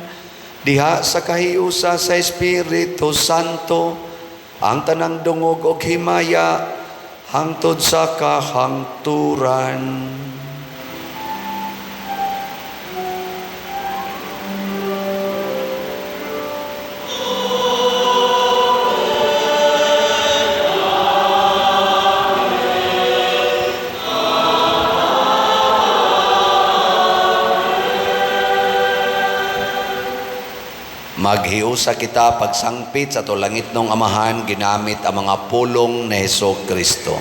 diha sa kahiusa sa Espiritu Santo ang tanang dungog og himaya hangtod sa kahangturan. Maghiusa kita pagsangpit sa atong langitnong Amahan ginamit ang mga pulong ni Hesus Kristo.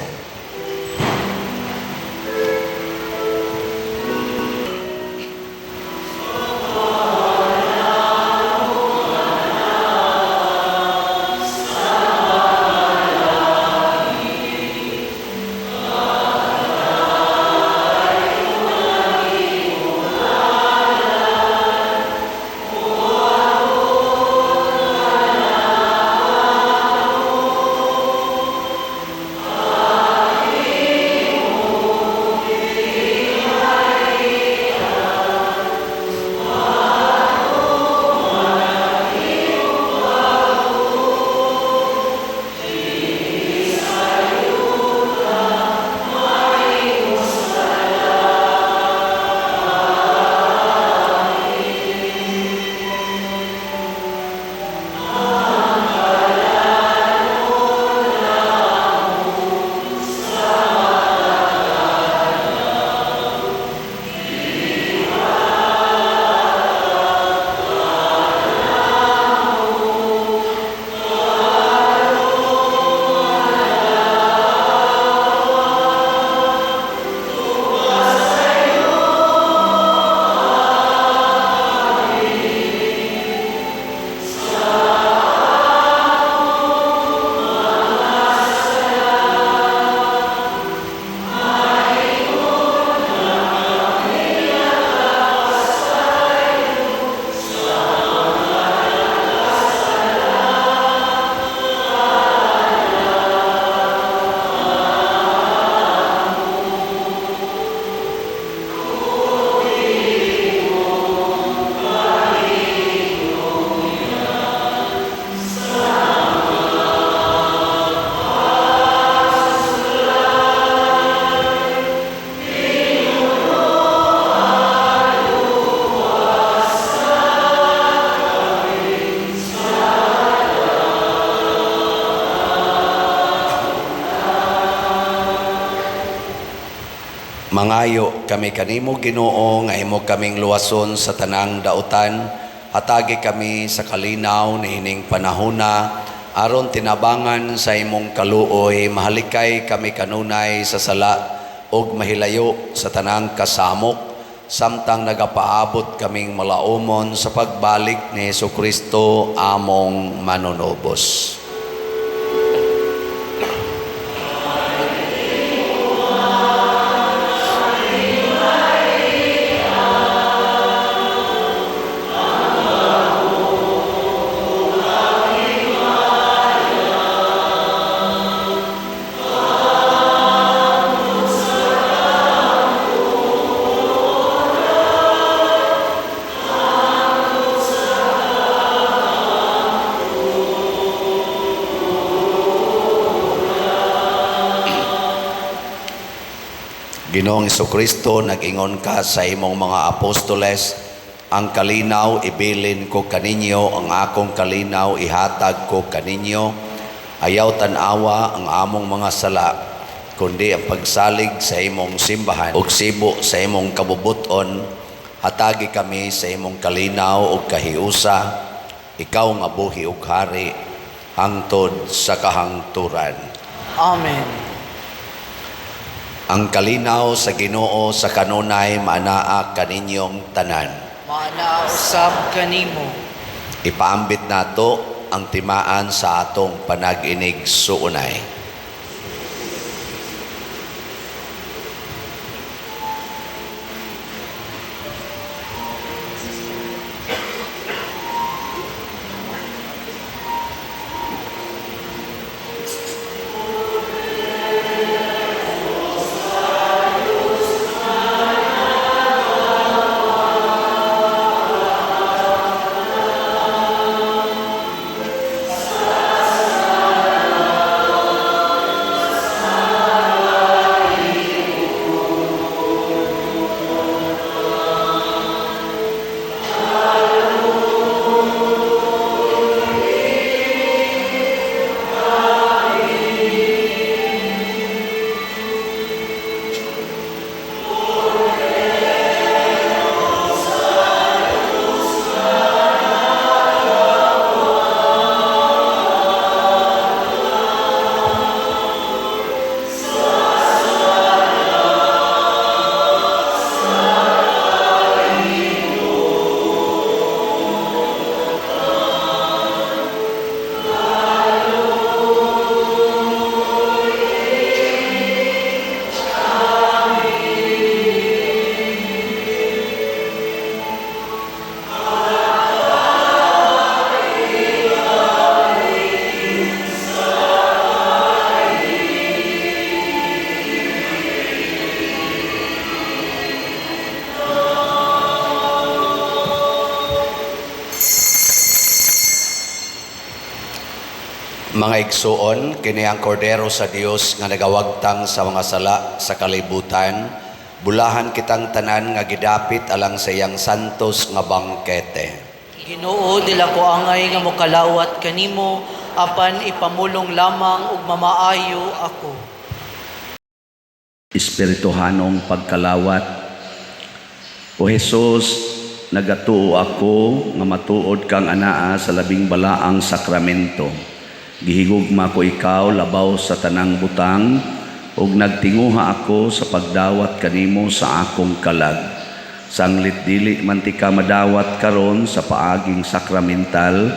Mangayo kami kanimo, Ginoo, nga imo kaming luwason sa tanang dautan. Hatagi kami sa kalinaw niining panahona aron tinabangan sa imong kaluoy mahalikay kami kanunay sa sala ug mahilayo sa tanang kasamok samtang nagapaabot kaming malaumon sa pagbalik ni Hesukristo among manunubos. Ginoong Kristo, nag-ingon ka sa imong mga apostoles, "Ang kalinaw ibilin ko kaninyo, ang akong kalinaw ihatag ko kaninyo. Ayaw tan-awa ang among mga sala, kundi ang pagsalig sa imong simbahan ug sibo sa imong kabubuton, hatagi kami sa imong kalinaw ug kahiusa, ikaw nga buhi ug hari hangtod sa kahangturan." Amen. Ang kalinaw sa Ginoo sa kanunay maanaa kaninyong tanan. Maanaa usab kanimo. Ipaambit nato ang timaan sa atong panag-inig suunay. Mga igsuon, kini ang kordero sa Dios nga nagawagtang sa mga sala sa kalibutan. Bulahan kitang tanan nga gidapit alang sa iyang santos nga bangkete. Ginoo, dili ko angay nga mokalawat kanimo, apan ipamulong lamang ug mamaayo ako. Espirituhanong pagkalawat. O Jesus, nagatuo ako nga matuod kang anaa sa labing balaang sakramento. Gihigugma ko ikaw labaw sa tanang butang ug nagtinguha ako sa pagdawat kanimo sa akong kalag. Sanglit dili man tika madawat karon sa paaging sakramental,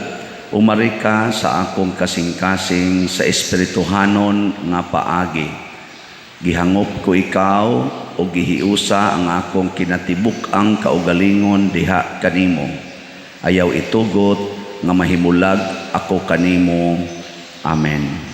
umari ka sa akong kasing-kasing sa espirituhanon nga paagi. Gihangop ko ikaw o gihiusa ang akong kinatibuk-ang kaugalingon diha kanimo. Ayaw itugot nga mahimulag ako kanimo. Amen.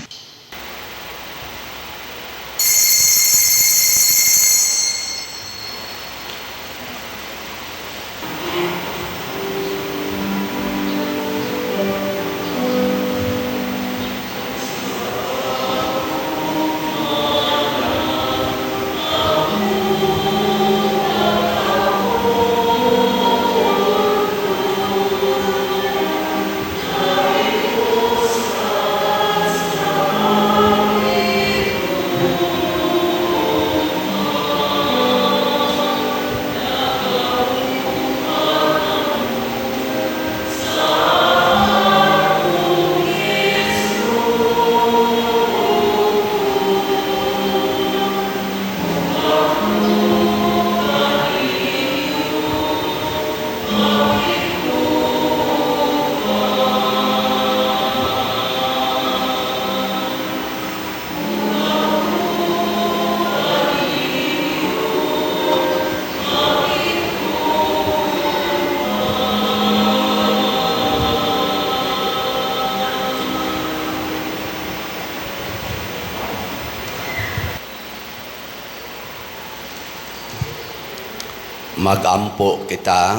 Magampo kita.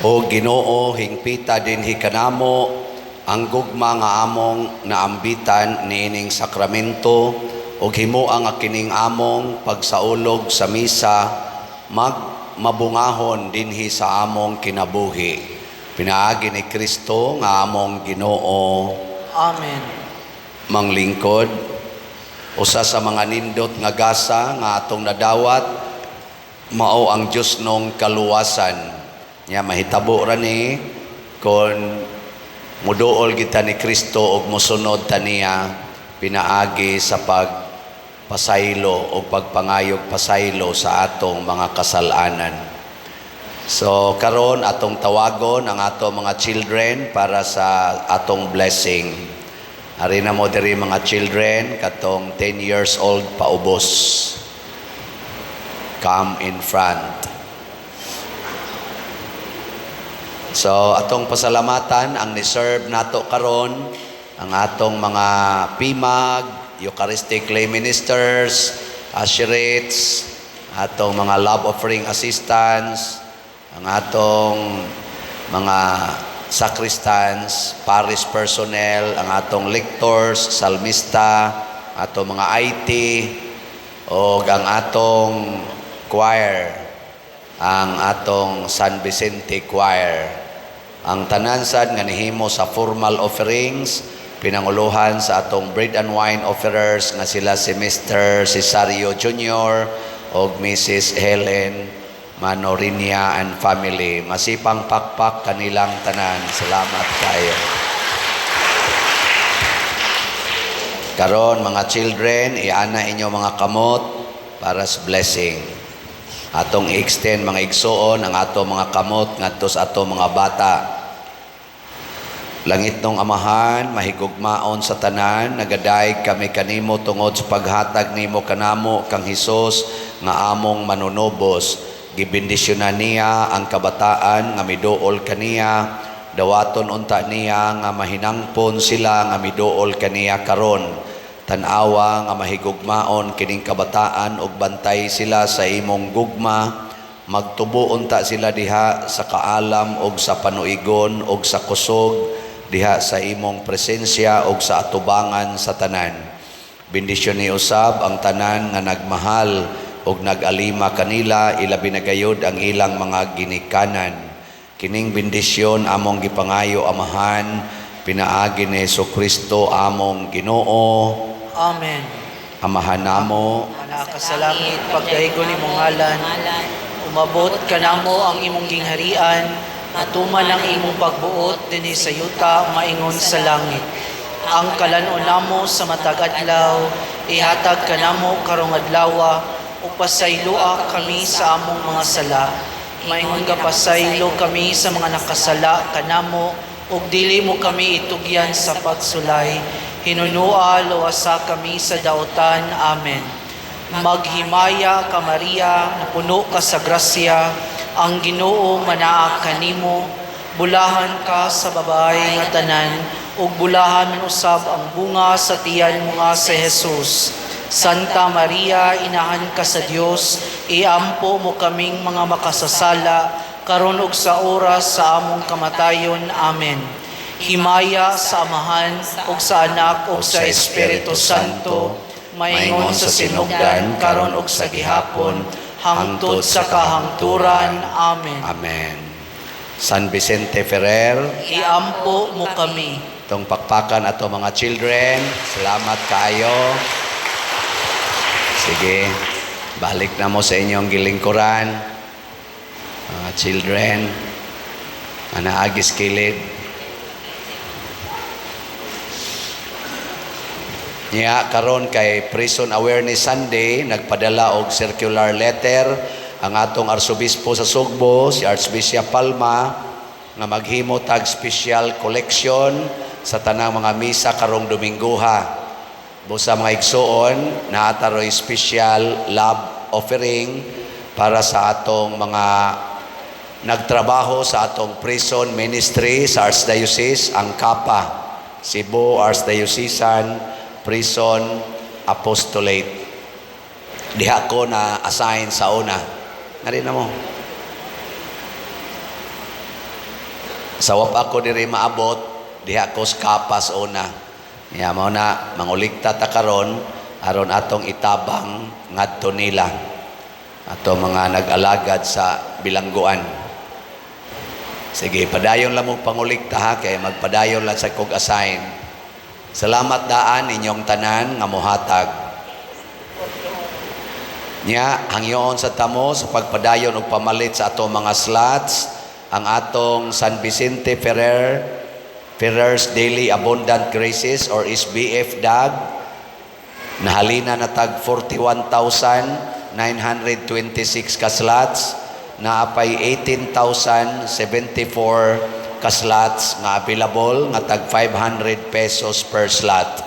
O Ginoo, hingpita dinhi kanamo ang gugma nga among naambitan niining sakramento ug himoa nga kining among pagsaulog sa misa magmabungahon dinhi sa among kinabuhi. Pinaagi ni Kristo nga among Ginoo. Amen. Manglingkod, usa sa mga nindot nga gasa nga atong nadawat mao ang Dios nong kaluwasan. Nya mahitabo ra ni kon muduol kita ni Kristo ug mosunod ta niya pinaagi sa pagpasaylo o pagpangayog pasaylo sa atong mga kasalanan. So karon atong tawagon ang ato mga children para sa atong blessing. Ari na mo diri mga children katong 10 years old paubos. Come in front. So atong pasalamatan ang ni-serve nato karon ang atong mga PMAG, Eucharistic lay ministers, usherates, atong mga love offering assistants, ang atong mga sacristans, parish personnel, ang atong lectors, salmista, atong mga IT, o ang atong choir, ang atong San Vicente Choir. Ang tanan sad nga nihimo sa formal offerings, pinanguluhan sa atong bread and wine offerers nga sila si Mr. Cesario Jr. o Mrs. Helen Manorinia and family. Masipang pakpak kanilang tanan. Salamat kayo. Karon mga children, iana inyo mga kamot para sa blessing. Atong i-extend mga igsuon ang ato mga kamot ngadto sa ato mga bata. Langit nong Amahan, mahigugmaon sa tanan, nagadayeg kami kanimo tungod sa paghatag nimo kanamo kang Hesus nga among manunubos. Gibendisyonan niya ang kabataan nga miduol kaniya, dawaton unta niya nga mahinangpon sila nga miduol kaniya karon. Tan-awa nga mahigugmaon kining kabataan ug bantay sila sa imong gugma. Magtubo unta sila diha sa kaalam ug sa panuigon ug sa kusog diha sa imong presensya ug sa atubangan sa tanan. Bendisyon ni usab ang tanan nga nagmahal ug nag-alima kanila, ilabi na gayud ang ilang mga ginikanan. Kining bendisyon among gipangayo, Amahan, pinaagi ni Hesukristo among Ginoo. Amen. Amahan namo, Nga naa ka sa langit, pagdaygon imong ngalan, umabot kanamo ang imong gingharian, matuman ang imong pagbuot dinhi sa yuta maingon sa langit. Ang kalan-on namo sa matag adlaw, ihatag kanamo karong adlawa, ug pasayloa kami sa among mga sala, maingon nga pasaylo kami sa mga nakasala kanamo, ug dili mo kami itugyan sa pagsulay. Hinunua, luwasa kami sa dautan. Amen. Maghimaya ka, Maria, napuno ka sa grasya, ang Ginoo manaa kanimo, bulahan ka sa babae nga tanan, ug bulahan man usab ang bunga sa tiyan mo nga si Jesus. Santa Maria, inahan ka sa Dios, iampo mo kaming mga makasasala, karon ug sa oras sa among kamatayon. Amen. Himaya sa Amahan, ug sa Anak, ug sa Espiritu Santo, maingon sa sinugdan, karon ug sa gihapon, hangtod sa kahangturan. Amen. Amen. San Vicente Ferrer, Iampo mo kami. Itong pakpakan ato mga children. Salamat kaayo. Sige, balik na mo sa inyong gilingkuran. Mga children, anaagis kilid. Niya karon kay Prison Awareness Sunday, nagpadala og circular letter ang atong arsobispo sa Sugbo, si Archbishop Palma, nga maghimo tag special collection sa tanang mga misa karong Dominggoha. Busa mga igsuon, naataroy special love offering para sa atong mga nagtrabaho sa atong prison ministry sa Archdiocese, ang KAPA, Cebu Archdiocesan Prison Apostolate. Diha ko na assign sa una. Ngari na mo. Sa wa pa ko diri maabot, diha ko sa Kapas una. Ya mao na mangulikta ta karon aron atong itabang ngadto nila ato mga nag-alagad sa bilangguan. Sige, padayon lang mo pangulikta ha, kay magpadayon lang sa kog assign. Salamat daan inyong tanan nga mohatag. Nya, hangyoon sa tamo sa pagpadayon og pamalit sa atong mga slots, ang atong San Vicente Ferrer's Daily Abundant Graces or SBF DAG, nahalina na tag 41,926 ka slots, naapay 18,074 ka slots nga available nga tag 500 pesos per slot.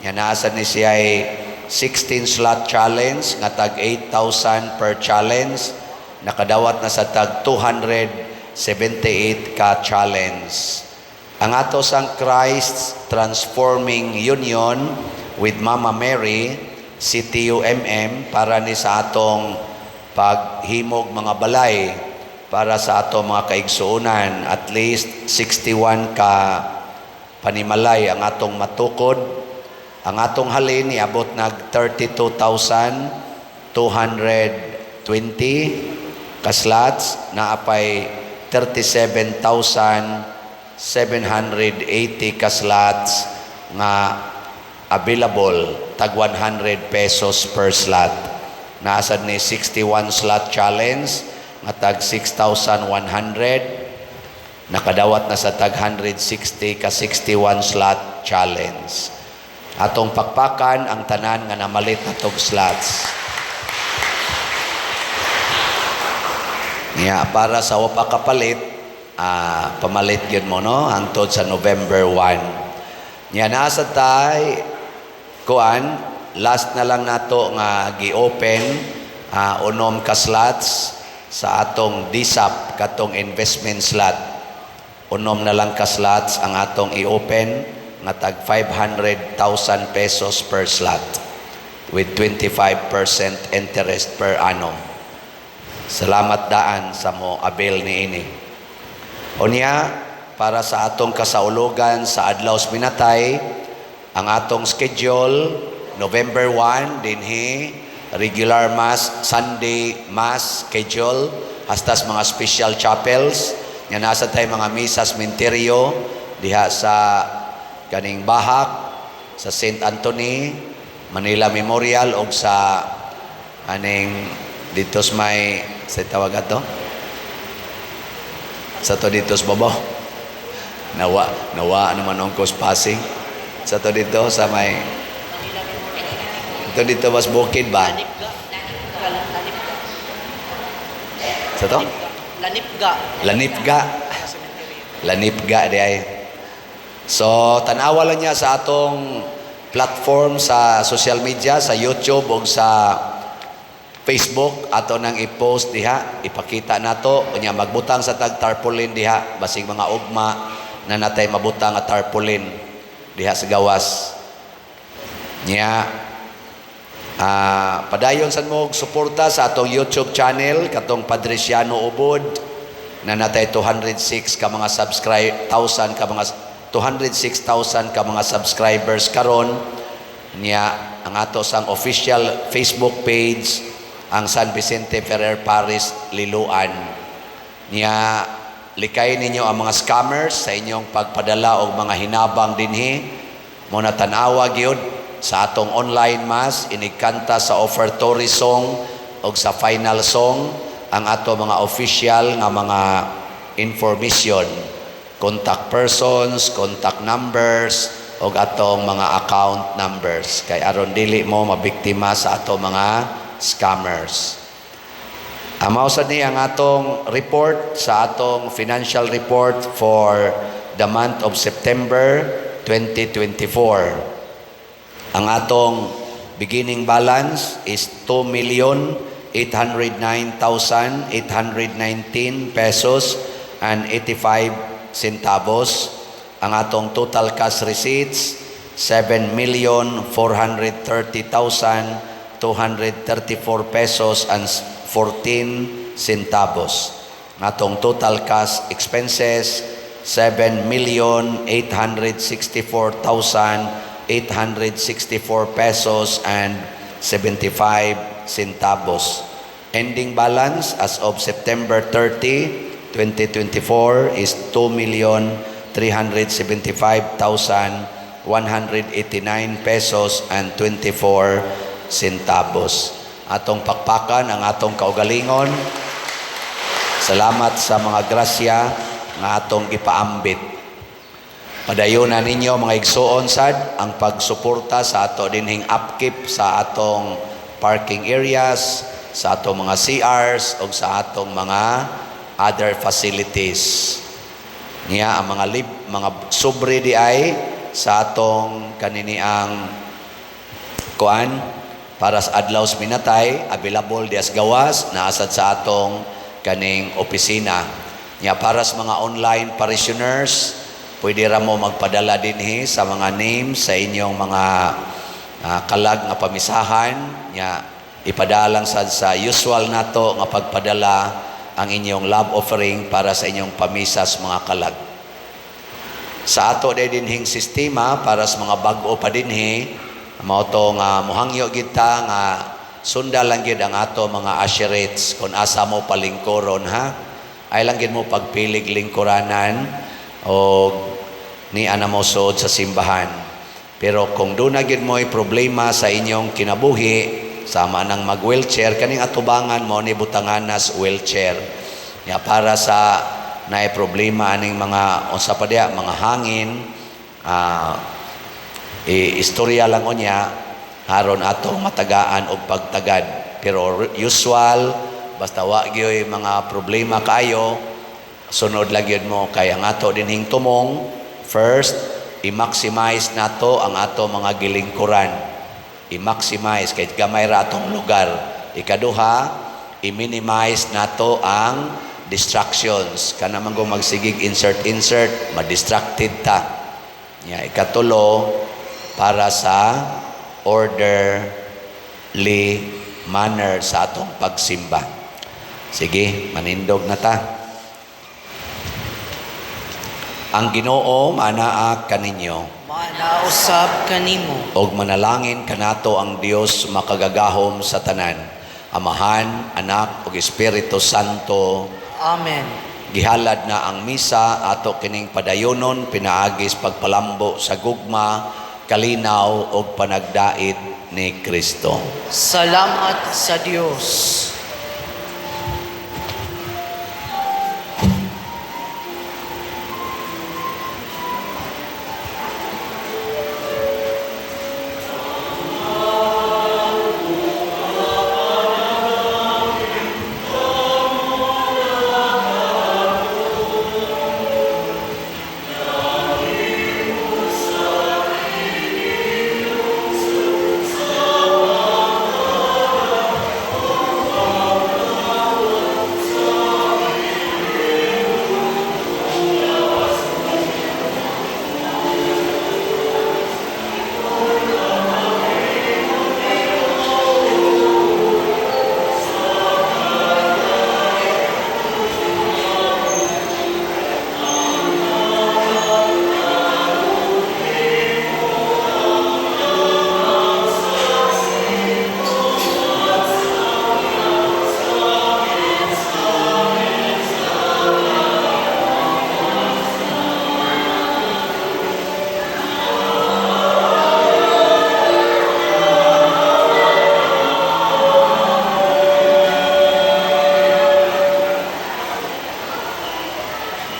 Yan, nasa ni siya ay 16 slot challenge nga tag 8,000 per challenge, nakadawat na sa tag 278 ka challenge. Ang ato sang Christ Transforming Union with Mama Mary, CTUMM, para ni sa atong paghimog mga balay para sa ato mga kaigsuonan, at least 61 ka panimalay ang atong matukod. Ang atong halin niabot nag 32,220 ka slots, naapay 37,780 ka slots nga available tag 100 pesos per slot. Naasad ni 61 slot challenge nga tag 6,100, nakadawat na sa tag 160 ka 61 slot challenge. Atong pakpakan ang tanan nga namalit na tog slots. Nya, para sa wa pa kapalit, pamalit gyud mo, no, hangtod sa November 1. Nya, nasa tay kuan, last na lang nato nga gi-open, unom ka slots sa atong DSAP, katong investment slot. Unom na lang ka slots ang atong i-open nga tag 500,000 pesos per slot with 25% interest per annum. Salamat daan sa mo avail niini. Unya, para sa atong kasaulugan sa Adlaw Minatay, ang atong schedule, November 1, dinhi, regular mass, Sunday mass schedule, hastas mga special chapels, nga nasa tay mga misas menteryo, diha sa kaning Bahak, sa St. Anthony, Manila Memorial, og sa aning dito sa may, sa tawag ato? Sa to dito sa babaw. Nawa, nawa naman ang passing. Sa to dito sa may, ito dito mas bukid ba? Lanipga. Lanipga. Sa to? Lanipga. Lanipga. Lanipga di ay. So, tanawa lang niya sa atong platform sa social media, sa YouTube o sa Facebook, ato nang i-post diha, ipakita nato unya magbutang sa tag tarpaulin diha, basig mga ugma na natay mabutang nga tarpaulin diha sa gawas. Nya, padayon sad mo og suporta sa atong YouTube channel, katong Padriciano Ubod, na natay 206 ka mga subscribe thousand ka mga 206,000 ka mga subscribers karon. Niya ang ato sang official Facebook page, ang San Vicente Ferrer Parish Liloan. Niya, likay ninyo ang mga scammers sa inyong pagpadala og mga hinabang dinhi. Mo na tan-awa gyud sa atong online mass, inigkanta sa offertory song og sa final song ang ato mga official nga mga information, contact persons, contact numbers og atong mga account numbers, kay aron dili mo mabiktima sa ato mga scammers. Amaw sad ni ang atong report sa atong financial report for the month of September 2024. Ang atong beginning balance is 2,809,819 pesos and 85 centavos. Ang atong total cash receipts, 234 pesos and 14 centavos. Atong total cash expenses, 7,864,864 pesos and 75 centavos. Ending balance as of September 30, 2024 is 2,375,189 pesos and 24 centavos. Atong pakpakan ang atong kaugalingon. Salamat sa mga grasya nga atong gipaambit. Padayon na ninyo, mga igsuon, sad ang pagsuporta sa ato dinhing upkeep sa atong parking areas, sa atong mga CRs o sa atong mga other facilities. Niya ang mga sobre di ay sa atong kaniniang kuan para sa adlaw sa minatay, available dias gawas, naasad sa atong kaning opisina. Nya para sa mga online parishioners, pwede ra mo magpadala dinhi sa mga names sa inyong mga kalag nga pamisahan. Nya ipadalang sad sa usual nato nga pagpadala ang inyong love offering para sa inyong pamisas mga kalag. Sa ato day dinhing sistema, para sa mga bag-o pa dinhi, mao to nga muhangyo gid ta nga sunda lang gid ang ato mga usherates kung asa mo palingkuron, ha. Ay lang gid mo pagpilig lingkuranan o ni ana mo suod sa simbahan. Pero kung duna gid mo'y problema sa inyong kinabuhi, sama nang mag-wheelchair, kaning atubangan mo ni butanganas wheelchair. Ya para sa naay problema aning mga unsa pa diya, mga hangin, istorya lang unya aron ato matagaan og pagtagad. Pero usual, basta wa gyoy mga problema kayo, sunod lang gyud mo kay ang ato dinhing tumong, first, i-maximize nato ang ato mga gilingkuran, i-maximize kay gamay ra atong lugar. Ikaduha, i-minimize nato ang distractions, kana man kung magsigig insert insert, ma-distracted ta. Ya, ikatulo, para sa orderly manner sa atong pagsimba. Sige, manindog na ta. Ang Ginoo manaa kaninyo. Manausab kanimo. Og manalangin kanato ang Dios makagagahom sa tanan, Amahan, Anak ug Espiritu Santo. Amen. Gihalad na ang misa, ato kining padayonon pinaagis pagpalambo sa gugma, kalinaw ug panagdait ni Kristo. Salamat sa Dios.